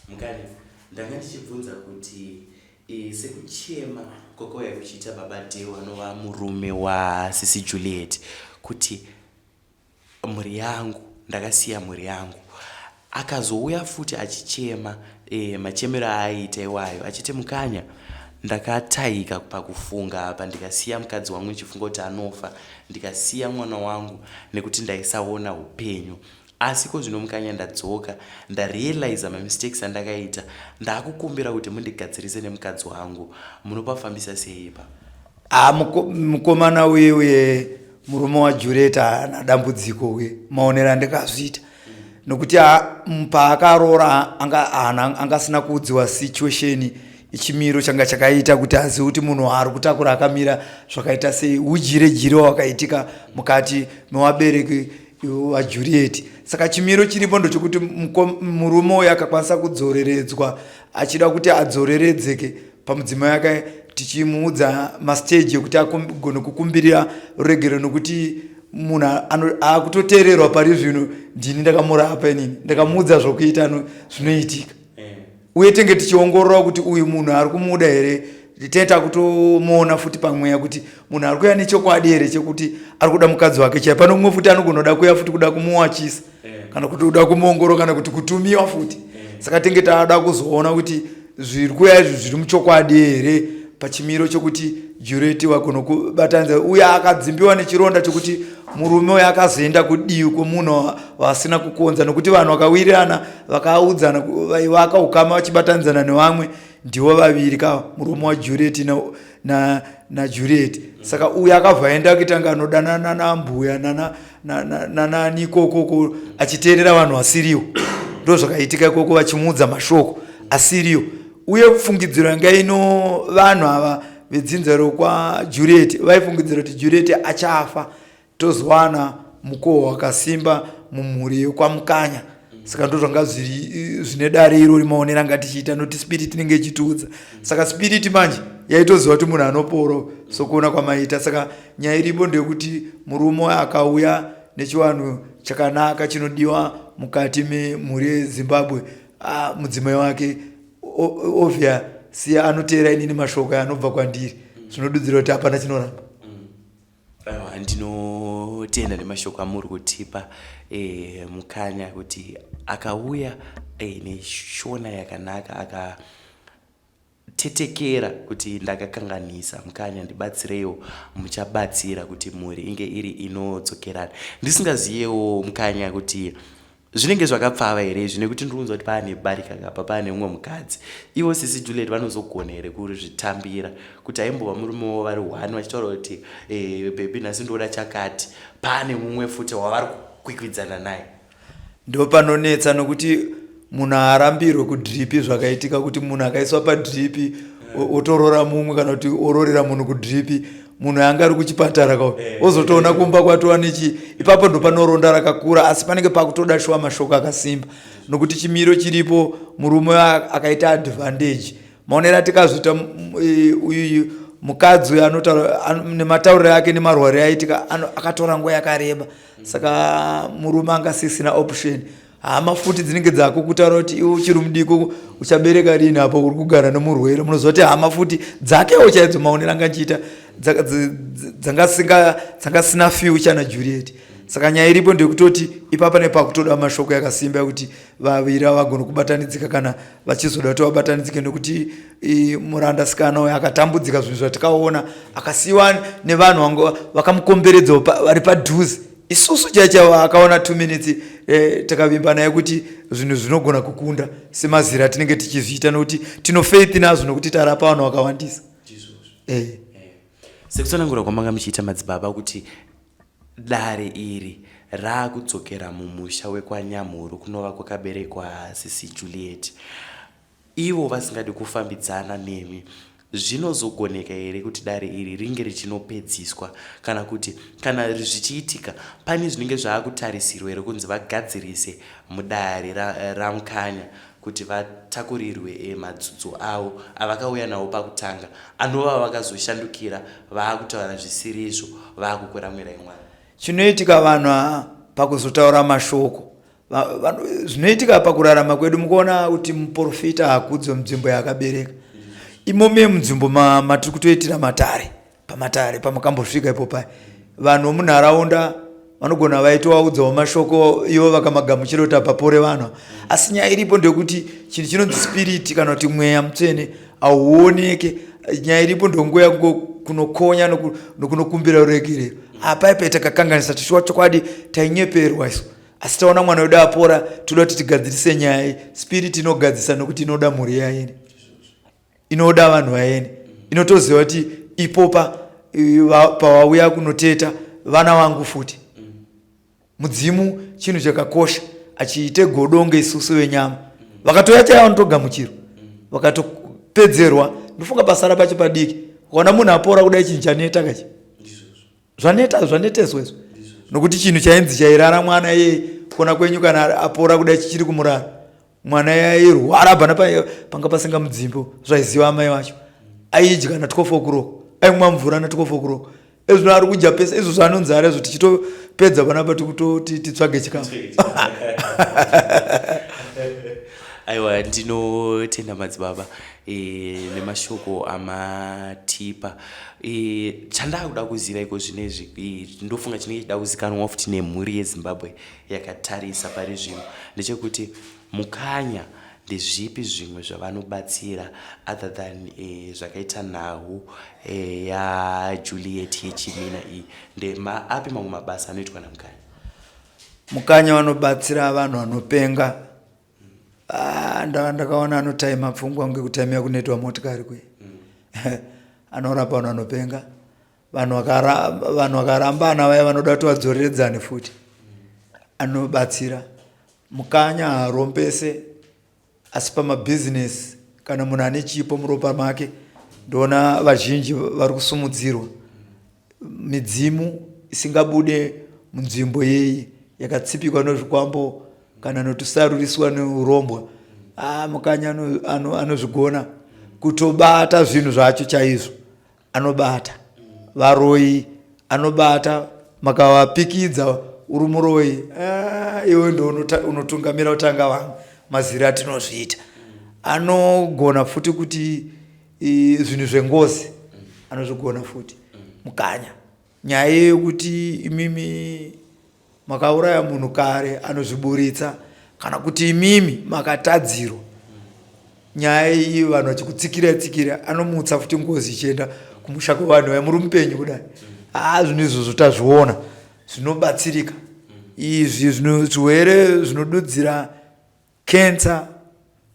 Mukanya, ndanga ndichibvunza kuti e, sekuchema kwakauya kuchiita baba Deo anova murume wasisi Juliet kuti mhuri yangu ndakasiya mhuri yangu akazouya futi achichema e, machemero aaiita iwayo achiti mukanya ndakataika pakufunga apa ndikasiya mukadzi wangu ndichifunga kuti anofa ndikasiya mwana wangu nekuti ndaisaona upenyu asi ko zvino mukanya ndadzoka ndarealiza mamistakes andakaita ndakukumbira kuti mundigadzirise nemukadzi wangu munopafambisa sei ipa Ah, mukomana uye uye murume waJuliet haana dambudziko uye maonero andikazviita nokuti paakaroora anga asina kuudziwa situation chimiro changa chakaita kuti azive kuti munhu waari kutakura akamira zvakaita sei ujire jire wakaitika mukati mewabereki vaJuliet saka chimiro chiripo ndochokuti murume uyo akakwanisa kudzoreredzwa achida kuti adzoreredzeke pamudzimai wake tichimuudza mastage ekuti agone kukumbirira ruregero nokuti munhu akutoteererwa pari zvino ndini ndakamurapa inini ndakamuudza zvokuita zvinoitika eh. uye tenge tichiongorora kuti uyu munhu ari kumuda here tenge takutomuona futi pamweya kuti munhu ari kuya nechokwadi here chekuti ari kuda mukadzi wake chai pane umwe futi anogonoda kuya futi kuda kumuwachisa eh. kana kuti kuda kumuongorora kana kuti kutumiwa futi eh. saka tenge tada kuzoona kuti zviri kuya izvi zviri muchokwadi here pachimiro chokuti Juliet wagona kubatanidza uye akadzimbiwa nechironda chokuti murume uyo akazoenda kudivi kwemunhu vasina kukonza nokuti vanhu vakawirirana vakaudzana vaivaka ukama vachibatanidzana nevamwe ndivo vaviri ka murume waJuliet naJuliet na, na saka uyo akabva aenda kuita nga anodanana nambuya nanani ikokoko achiteerera vanhu vasiriwo ndo zvakaitika ikoko vachimuudza mashoko asiriwo uye fungidziro yanga ino vanhu ava vedzinza rokwaJuliet vaifungidzira kuti Juliet achafa tozowana mukohwa wakasimba mumhuri yekwaMukanya saka ndo zvanga zviri zvine dare irori maonero anga tichiita nokuti spirit inenge ichitiudza saka spirit manje yaitoziva kuti munhu anoporo sokuona kwamaita saka nyaya iripo ndeyekuti murume akauya nechivanhu chakanaka chinodiwa mukati memhuri yezimbabwe ah, mudzimai wake ovia siya anoteera inini mashoko anobva kwandiri zvinodudzira kuti hapana chinoramba Aiwa, ndinotenda nemashoko amuri kutipa e, Mukanya kuti akauya e, neshona yakanaka akatetekera kuti ndakakanganisa. Mukanya, ndibatsireiwo, muchabatsira kuti mhuri inge iri inodzokerana. Ndisingaziyewo Mukanya kuti Zvinenge zvakapfava here izvi nekuti ndiri kunzwa kuti paane barika kapa paane umwe mukadzi. Ivo sisi Juliet vanozogona here kuzvitambira kuti aimbova murume wavo vari one vachitaura kuti eh, baby nhasi ndoda chakati paane mumwe futi wavari kukwikwidzana naye. Ndopanonetsa nokuti munhu haarambirwe kudhiripi zvakaitika kuti munhu akaiswa padhiripi otorora mumwe kana kuti ororera munhu kudhiripi munhu anga ari kuchipatara ka eh. ozotoona kumba kwatova nechi ipapo ndopanoronda rakakura asi panenge pakutoda shuwa mashoko akasimba nokuti chimiro chiripo murume akaita advantage maonero atikazviita uyu mukadzi uyu anotaura nematauriro ake nemarwariro aitika akatora nguva yakareba saka murume anga sisina option hama futi dzinenge dzakukutaura kuti iwe uchiri mudiki uchabereka rini apo uri kugara nemurwere munoziva kuti hama futi dzakewo chaidzo maonero anga nchiita dzanga sina future najuliet saka nyaya iripo ndeyekutoti ipapa nepakutoda mashoko yakasimba yekuti vaviri avagone kubatanidzika kana vachizoda kuti vabatanidzike nekuti muranda sikana uyo akatambudzika zvinhu zvatikaona akasiyiwa nevanhu vakamukomberedza vari padhuze isusu chaichaiwo akaona two minutes eh, takavimba naye kuti zvinhu zvinogona kukunda semazira atinenge tichizviita nokuti tino faith nazvo nokuti tarapa vanhu vakawandisa eh. eh. Sekutsanangura kwamanga muchiita madzibaba kuti dare iri raakudzokera mumusha wekwaNyamhuru kunova kwakaberekwa sisi Juliet. Ivo vasingadi kufambidzana nemi zvinozogoneka here kuti dare iri ringe richinopedziswa kana kuti kana zvichiitika pane zvinenge zvaakutarisirwa here kunzi vagadzirise mudare raMukanya kuti vatakurirwe eh, madzudzo avo avakauya nawo pakutanga anova vakazoshandukira vaakutaura zvisirizvo vaakukuramwirai mwana. Chinoitika vanhu aa pakuzotaura mashoko zvinoitika pakurarama kwedu mukuona kuti muprofita hakudzwe munzvimbo yaakabereka imomo munzvimbo matiri kutoitira matare pamatare pamakambosvika ipo paya vanhu vomunharaunda vanogona vaitovaudzawo mashoko ivo vakamagamuchira kuti apapore vanhu asi nyaya iripo ndeyekuti chinhu chinonzi spiriti kana kuti mweya mutsvene hauoneke nyaya iripo ndonguva kunokonya nokunokumbira ruregerero apaipai takakanganisa tishuwa chokwadi tainyeperwa isu asi taona mwana wedu apora toda kuti tigadzirise nyaya iyi spirit inogadzisa nokuti inoda mhuri yaini inoda vanhu vaeni inotoziva kuti ipopa pawauya kunoteta vana vangu futi mudzimu chinhu chakakosha achiite godo nge isusu venyama vakatouya chaiva vanotogamuchirwa vakatopedzerwa ndofunga basa rapacho padiki ukaona munhu apora kudai chinhu chaneta kachi zvaneta zvaneteswa izvo nokuti chinhu chainzi chairara mwana iye kona kwenyu kana apora kudai chichiri kumurara mwana yairwara bana panga pasinga mudzimbo zvaiziva amai vacho aidya na 12 o'clock aimwa mvura na 12 o'clock ezvino ari kudya pese izvo zvaanonzara izvo tichitopedza panapa tikutoti titsvage chikafu aiwa ndinotenda madzibaba e, nemashoko amatipa e, chandakuda kuziva iko zvinezvi e, ndofunga chinenge chida kuzikanwa futi nemhuri yezimbabwe yakatarisa pari zvino ndechekuti Mukanya ndezvipi zvimwe zvavanobatsira other than eh, zvakaita nhau eh, yaJuliet yechimina iyi ndemaapi mamwe mabasa anoitwa naMukanya? Mukanya vanobatsira vanhu vanopenga. Ah, ndakaona anotaima pfungwa kunge kutaimira kunoitwa motikari kuye. Anorapa vanhu vanopenga. Vanhu vakarambana vaya vanoda kuti vadzoreredzane futi. Anobatsira. Mukanya haarombese asi pamabhizinesi kana munhu ane chipo muropa make ndoona vazhinji vari kusumudzirwa midzimu isingabude munzvimbo yeyi yakatsipikwa nezvikwambo kana notusaruriswa neurombwa ah, mukanya anozvigona ano, ano kutobata zvinhu zvacho chaizvo anobata varoyi anobata makavapikidza uri muroyi ah, iwe ndo unotungamira kutanga vamwe mazira atinozviita anogona futi kuti zvinhu zvengozi anozvigona futi mukanya nyaya yekuti imimi makauraya munhu kare anozviburitsa kana kuti imimi makatadzirwa nyaya iyi vanhu vachikutsikira tsikira anomutsa futi ngozi ichienda kumusha kwevanhu vaya muri mupenyu kudai haa zvinhu izvozvo tazviona zvinobatsirika izvi zvirwere zvinodudzira Cancer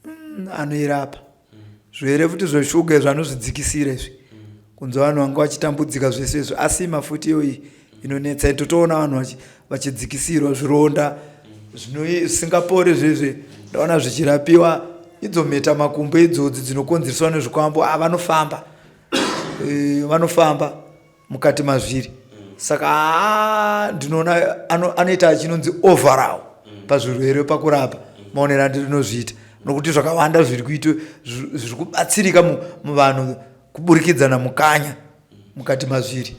mm, anoirapa zvirwere futi zveshuga izvi anozvidzikisira izvi kunzwa vanhu vanga vachitambudzika zvese izvi asima futi iyoyi inonetsa totoona vanhu vachidzikisirwa zvironda zvisingapori zvezve ndaona zvichirapiwa idzo mheta makumbo idzodzi dzinokonzereswa nezvikwambo ah, vanofamba eh, vanofamba mukati mazviri saka haa ndinoona anoita chinonzi overall pazvirwere pakurapa maonero andinozviita nokuti zvakawanda zviri kuito zviri kubatsirika muvanhu kuburikidza namukanya mukati mazviri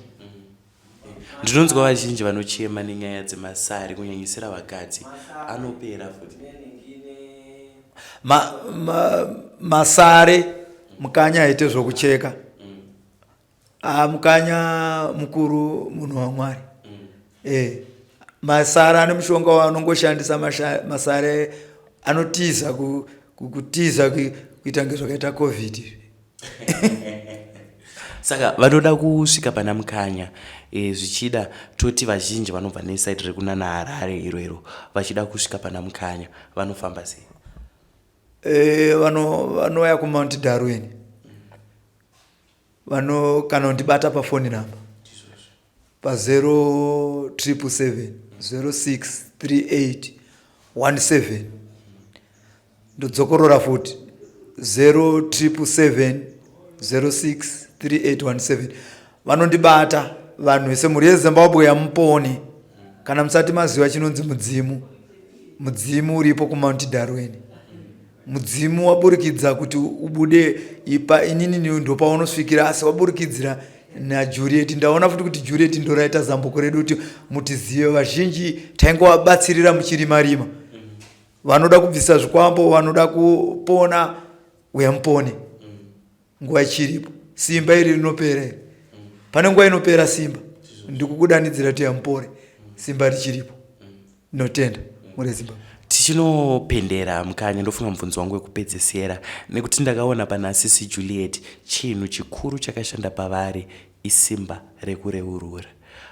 ndinonzwa vazhinji vanochema nenyaya dzemasari kunyanyisira vakadzi anopera futi masare mukanya aite zvokucheka Ah, mukanya mukuru munhu wamwari mm. eh, masara ane mushonga waanongoshandisa masare anotiza kutiza kuita nge zvakaita covid saka vanoda kusvika pana mukanya e, zvichida toti vazhinji vanobva nesaidi rekunana harare iro iro vachida kusvika pana mukanya vanofamba sei e, vanouya kumount darwin vano kana kundibata pafoni number pa 0777 0638 17 ndodzokorora futi 0777 06 3817 vanondibata vanhu vese mhuri yezimbabwe yamuponi kana musati maziva chinonzi mudzimu mudzimu uripo kumount darwin mudzimu waburikidza kuti ubude ipa inini ndopaunosvikira asi waburikidzira najuliet ndaona futi kuti juliet ndoraita zambuko redu kuti mutizive vazhinji taingovabatsirira muchirimarima vanoda kubvisa zvikwambo vanoda kupona uya mupone nguva ichiripo simba iri rinopera iri pane nguva inopera simba ndikukudanidzira kuti yamupore simba richiripo ndinotenda muri zimbabwe tichinopendera mukanya ndofunga mubvunzo wangu wekupedzesera nekuti ndakaona pana sisi juliet chinhu chikuru chakashanda pavari isimba rekureurura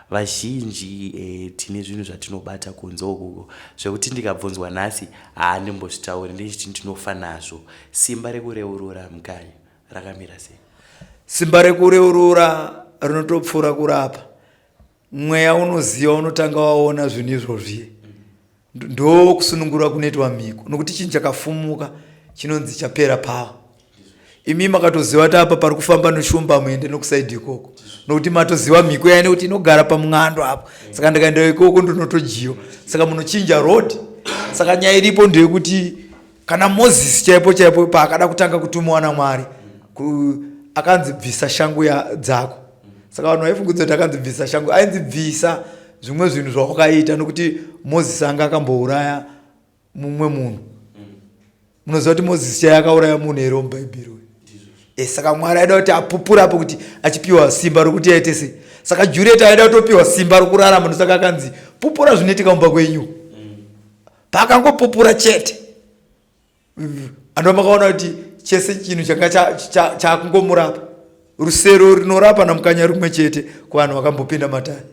vazhinji e, tine zvinhu zvatinobata kunze ukuko zvekuti ndikabvunzwa nhasi haandimbozvitauri ndichiti ndinofa nazvo simba rekureurura mukanya rakamira sei simba rekureurura rinotopfuura kurapa mweya unoziva unotanga waona zvinhu izvozvi ndokusunungura kunoitwa mhiko nokuti chinhu chakafumuka chinonzi chapera power imi makatoziva kuti apa pari kufamba neshumba muende nokusaidi ikoko nokuti matoziva mhiko yaine kuti inogara pamung'ando apo saka ndikaenda ikoko ndinotojiwa saka munochinja road saka nyaya iripo ndeyekuti kana mozisi chaipo chaipo paakada kutanga kutumiwa namwari akanzi bvisa shangu dzako saka vanhu vaifungudza kuti akanzi bvisa shangu ainzi bvisa zvimwe zvinhu zvawakaita nokuti mozisi anga akambouraya mumwe munhu munoziva kuti mozisi chaiye akauraya munhu here mubhaibheri uyu e, saka mwari aida kuti apupure apo kuti achipiwa simba rokuti aite sei saka juliet aida kutopiwa simba rokurarama ndosaka akanzi pupura zvinoitika mumba kwenyu paakangopupura chete ando makaona kuti chese chinhu changa chakungomurapa rusero rinorapa namukanya rumwe chete kuvanhu vakambopinda matare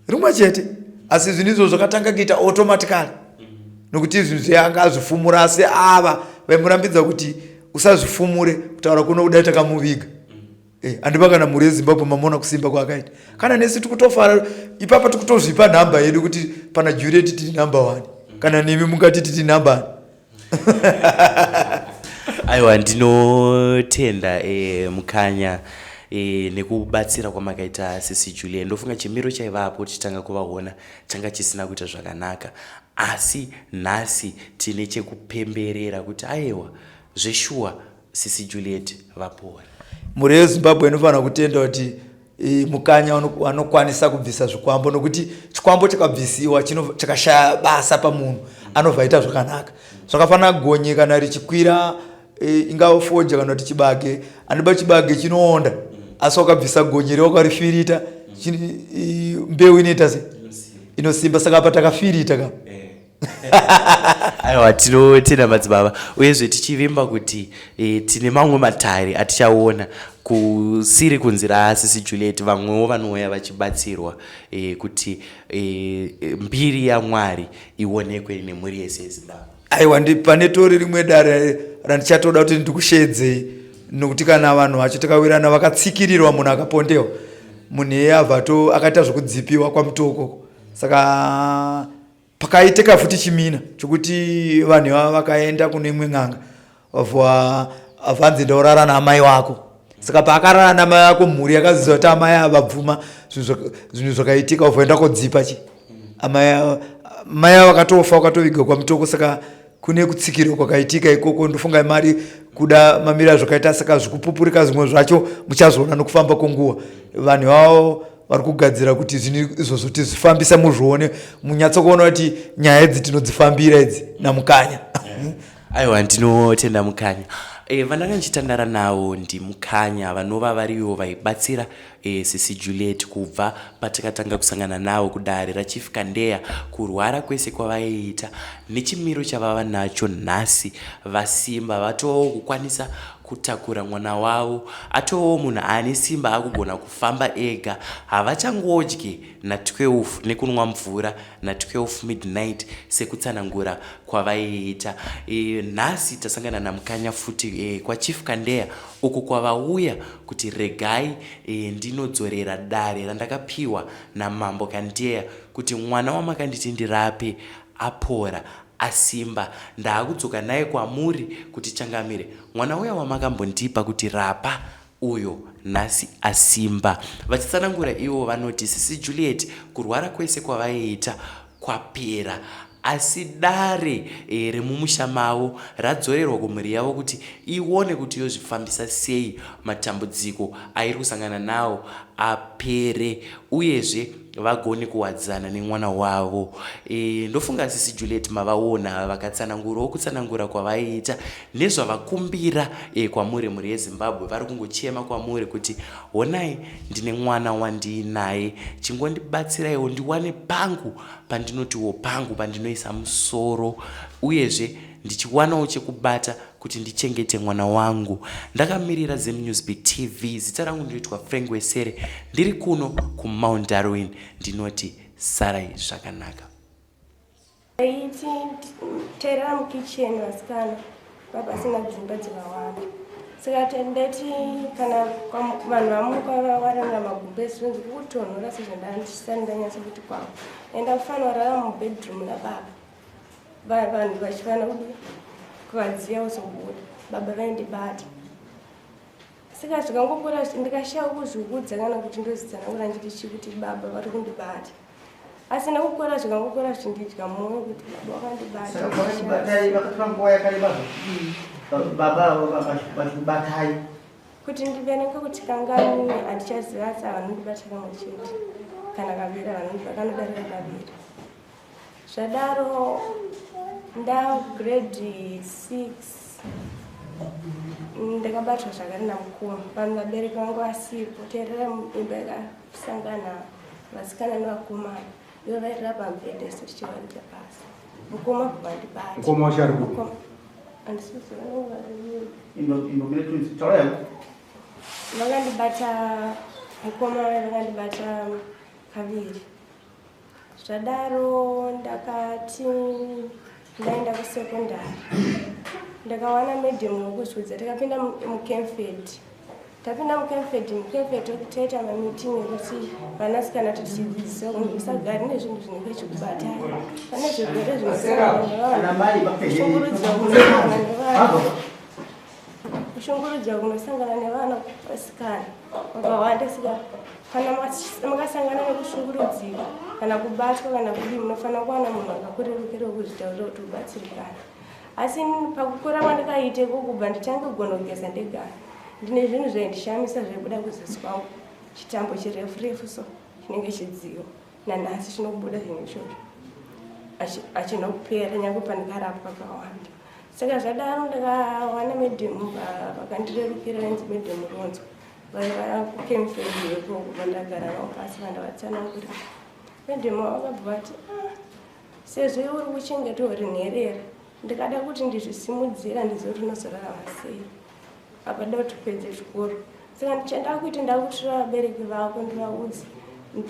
rumwe chete asi zvinhu izvo zvakatanga kuita automatically nokuti zvinhu zveyanga azvifumura asi ava vaimurambidza kuti usazvifumure kutaura kuno kudai takamuviga Eh, andipa kana mhuri yezimbabwe mamona kusimba kwaakaita kana nesu tikutofara ipapa tikutozvipa nhamba yedu kuti pana juliet tiri number one kana nemi mungati tiri number one aiwa ndinotenda e, mukanya e, nekubatsira kwamakaita sisi julian ndofunga chimiro chaivapo tichitanga kuvaona changa chisina kuita zvakanaka asi nhasi tine chekupemberera kuti aiwa zveshuwa sisi juliet vapora mhuri yezimbabwe inofanira kutenda kuti e, mukanya anokwanisa kubvisa zvikwambo nokuti chikwambo chakabvisiwa chakashaya basa pamunhu anobva aita zvakanaka zvakafanana gonye kana richikwira e, ingava foja kana kuti chibage anoba chibage chinoonda asi wakabvisa gonye rewakarifirita mbeu inoita se inosimba saka apa takafirita ka eh. aiwa tinotenda madzibaba uyezve tichivimba kuti e, tine mamwe matare atichaona kusiri kunzi raasisi juliet vamwewo vanouya vachibatsirwa e, kuti e, mbiri yamwari ionekwe nemhuri yese yezimbabwe aiwa pane tori rimwe dare randichatoda kuti ndikusheedzei nokuti kana vanhu vacho takawirana vakatsikirirwa munhu akapondewa munhu iye abva to akaita zvokudzipiwa kwamutoko saka pakaitika futi chimina chokuti vanhu ivava vakaenda kune imwe n'anga vabva vanzi ndaurara naamai wako saka paakarara naamai wako mhuri yakaziva kuti amai ava vabvuma zvinhu zvakaitika vabva kodzipa chi amai ava vakatofa vakatoviga kwamutoko saka kune kutsikirwa kwakaitika ikoko ndofunga mari kuda mamira zvakaita saka zvikupupurika zvimwe zvacho muchazoona nokufamba kwenguva vanhu ivavo vari kugadzira kuti zvinhu izvozvo tizvifambisa muzvione munyatsokuona kuti nyaya idzi tinodzifambira idzi namukanya aiwa ndinotenda mukanya e, vandanga ndichitandara navo ndimukanya vanova varivo vaibatsira e, sisi juliet kubva patakatanga kusangana navo kudare rachief kandeya kurwara kwese kwavaiita nechimiro chavava nacho nhasi vasimba vatovawo kukwanisa kutakura mwana wavo atovawo munhu ane simba akugona kufamba ega havachangodyi na12 nekunwa mvura na12 midnight sekutsanangura kwavaiita e, nhasi tasangana namukanya futi e, kwachief kandeya uko kwavauya kuti regai e, ndinodzorera dare randakapiwa namambo kandeya kuti mwana wamakanditi ndirape apora. asimba. Ndaakudzoka naye kwamuri kuti changamire, mwana uya wamakambondipa kuti rapa uyo nhasi asimba. Vachitsanangura ivo vanoti sisi Juliet kurwara kwese kwavaiita kwapera asi dare e, remumusha mavo radzorerwa kumhuri yavo kuti ione kuti yozvifambisa sei matambudziko airi kusangana nawo apere uyezve vagone kuwadzana nemwana wavo. E, ndofunga sisi Juliet mavaona vakatsanangurawo kutsanangura kwavaiita nezvavakumbira e, kwamuri mhuri yeZimbabwe. Vari kungochema kwamuri kuti honai ndine mwana wandiinaye, chingondibatsiraiwo ndiwane pangu pandinotiwo pangu pandinoisa musoro uyezve ndichiwanawo chekubata kuti ndichengete mwana wangu. Ndakamirira ZimNewsBeat TV, zita rangu ndinoitwa Frank Wesere, ndiri kuno kuMount Darwin, ndinoti sarai zvakanaka. Aiti tairara mukicheni vasikana vapasina dzimba dzakawanda saka ndaiti kana vanhu vamuka vawarara magumbezi zvinonzi kukutonhora sezvo ndandisati ndanyatsa kuti kwavo enda kufanira rara mubedroom nababa vanhu vachifanira kudi kuvadziya uzobuda baba vaindibata saka zvikangokura ndikashaya kuzviudza kana kuti ndozitsanangura nditi chii kuti baba vari kundibata asi nekukura zvikangokura zvichindidya mwoyo kuti baba vakandibata. Saka vakakubatai vakatora nguva yakareba zvakudii baba avo vachikubatai? Kuti ndiverenge kuti kangani handichaziva asi havanondibata kamwe chete kana kaviri kanodarika kaviri. Zvadaro nda grade 6 ndakabatwa zvakare namukoma vanhu vabereki vangu vasipo tairara imba yakasangana vasikana nevakomana ivo vairara pamubhedha isu tichiwaridza pasi mukoma bva vandibata. Mukoma wacho ari kupi? Handisiziva. Imbomire twins taura yako. Vakandibata mukoma vakandibata kaviri. Zvadaro ndakati ndaenda kusekondari ndakawana madam wekuzvidza tikapinda muCamfed tapinda muCamfed muCamfed toita mameeting ekuti vanasikana tichidzidzisa kunzi usagari nezvinhu zvinenge chikubatai pane zvirwere Ana mai zvinosangana nevanhu kushungurudzwa kunosangana nevana vasikana vakawanda. Saka kana makasangana nekushungurudzika kana kubatwa kana kudii, munofanira kuwana munhu akakurerukira wekuzvitaurira kuti ubatsirikana. Asi pakukura kwandikaita ikoko kubva nditange kugona kugeza ndega, ndine zvinhu zvaindishamisa zvaibuda kuzasi kwangu, chitambo chirefu refu so chinenge chidziyo nanhasi chinobuda chinhu ichocho hachina kupera nyange pandikarapwa kakawanda. Saka zvadaro ndakawana madam vakandirerukira vainzi Madam Ronzwa vaiva kuCamfed ikoko. Vandagara navo pasi vandavatsanangurira madam vakabva vati, "Ah, sezvo iwe uri kuchengetwa uri nherera ndikada kuti ndizvisimudzira ndizive kuti unozorarama sei apa da kuti upedze chikoro. Saka chandakuita ndakutora vabereki vako ndivaudze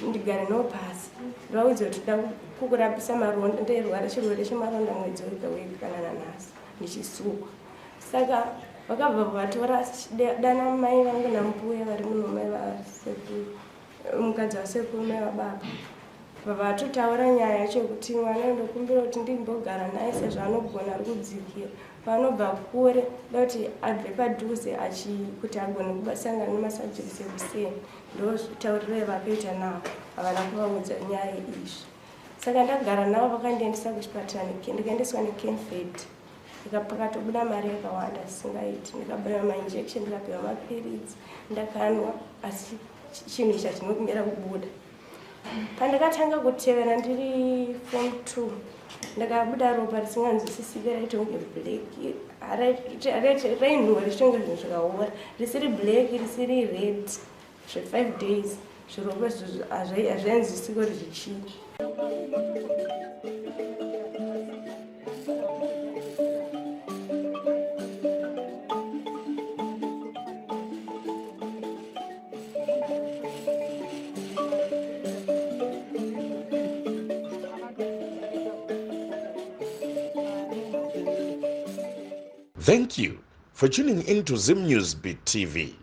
ndigare navo pasi ndivaudze kuti nda kukurapisa maronda." Ndairwara chirwere chemaronda mwedzi wega wega kana nanhasi ndichisukwa. Saka vakabva vatora dana mai vangu nambuya vari muno, mai vasekuru, mukadzi wasekuru, mai vababa. Vatotaura nyaya yacho yekuti mwana ndokumbira kuti ndimbogara naye sezvo anogona ari kudzikira paanobva kure da kuti abve padhuze kuti agone kusangana nemasubjects ekuseni. Ndotauriro yavakaita navo, havana kuvaudza nyaya izvi. Saka ndagara navo vakandiendesa kuchipatara, ndikaendeswa neCamfed, pakatobuda mari yakawanda zvisingaiti. Ndikabayiwa mainjection, ndikapiwa mapiritsi ndakanwa, asi chinhu ichi hachinokumira kubuda. Pandakatanga kutevera ndiri form 2 ndakabuda ropa risinganzwisisiki, raita kunge black, rainhuhwa richitonge zvinhu zvakaora, risiri black risiri red zve5 days. Zvirongwa izvozvo hazvainzwisisiki kuti zvichii. Thank you for tuning in to Zim News Beat TV.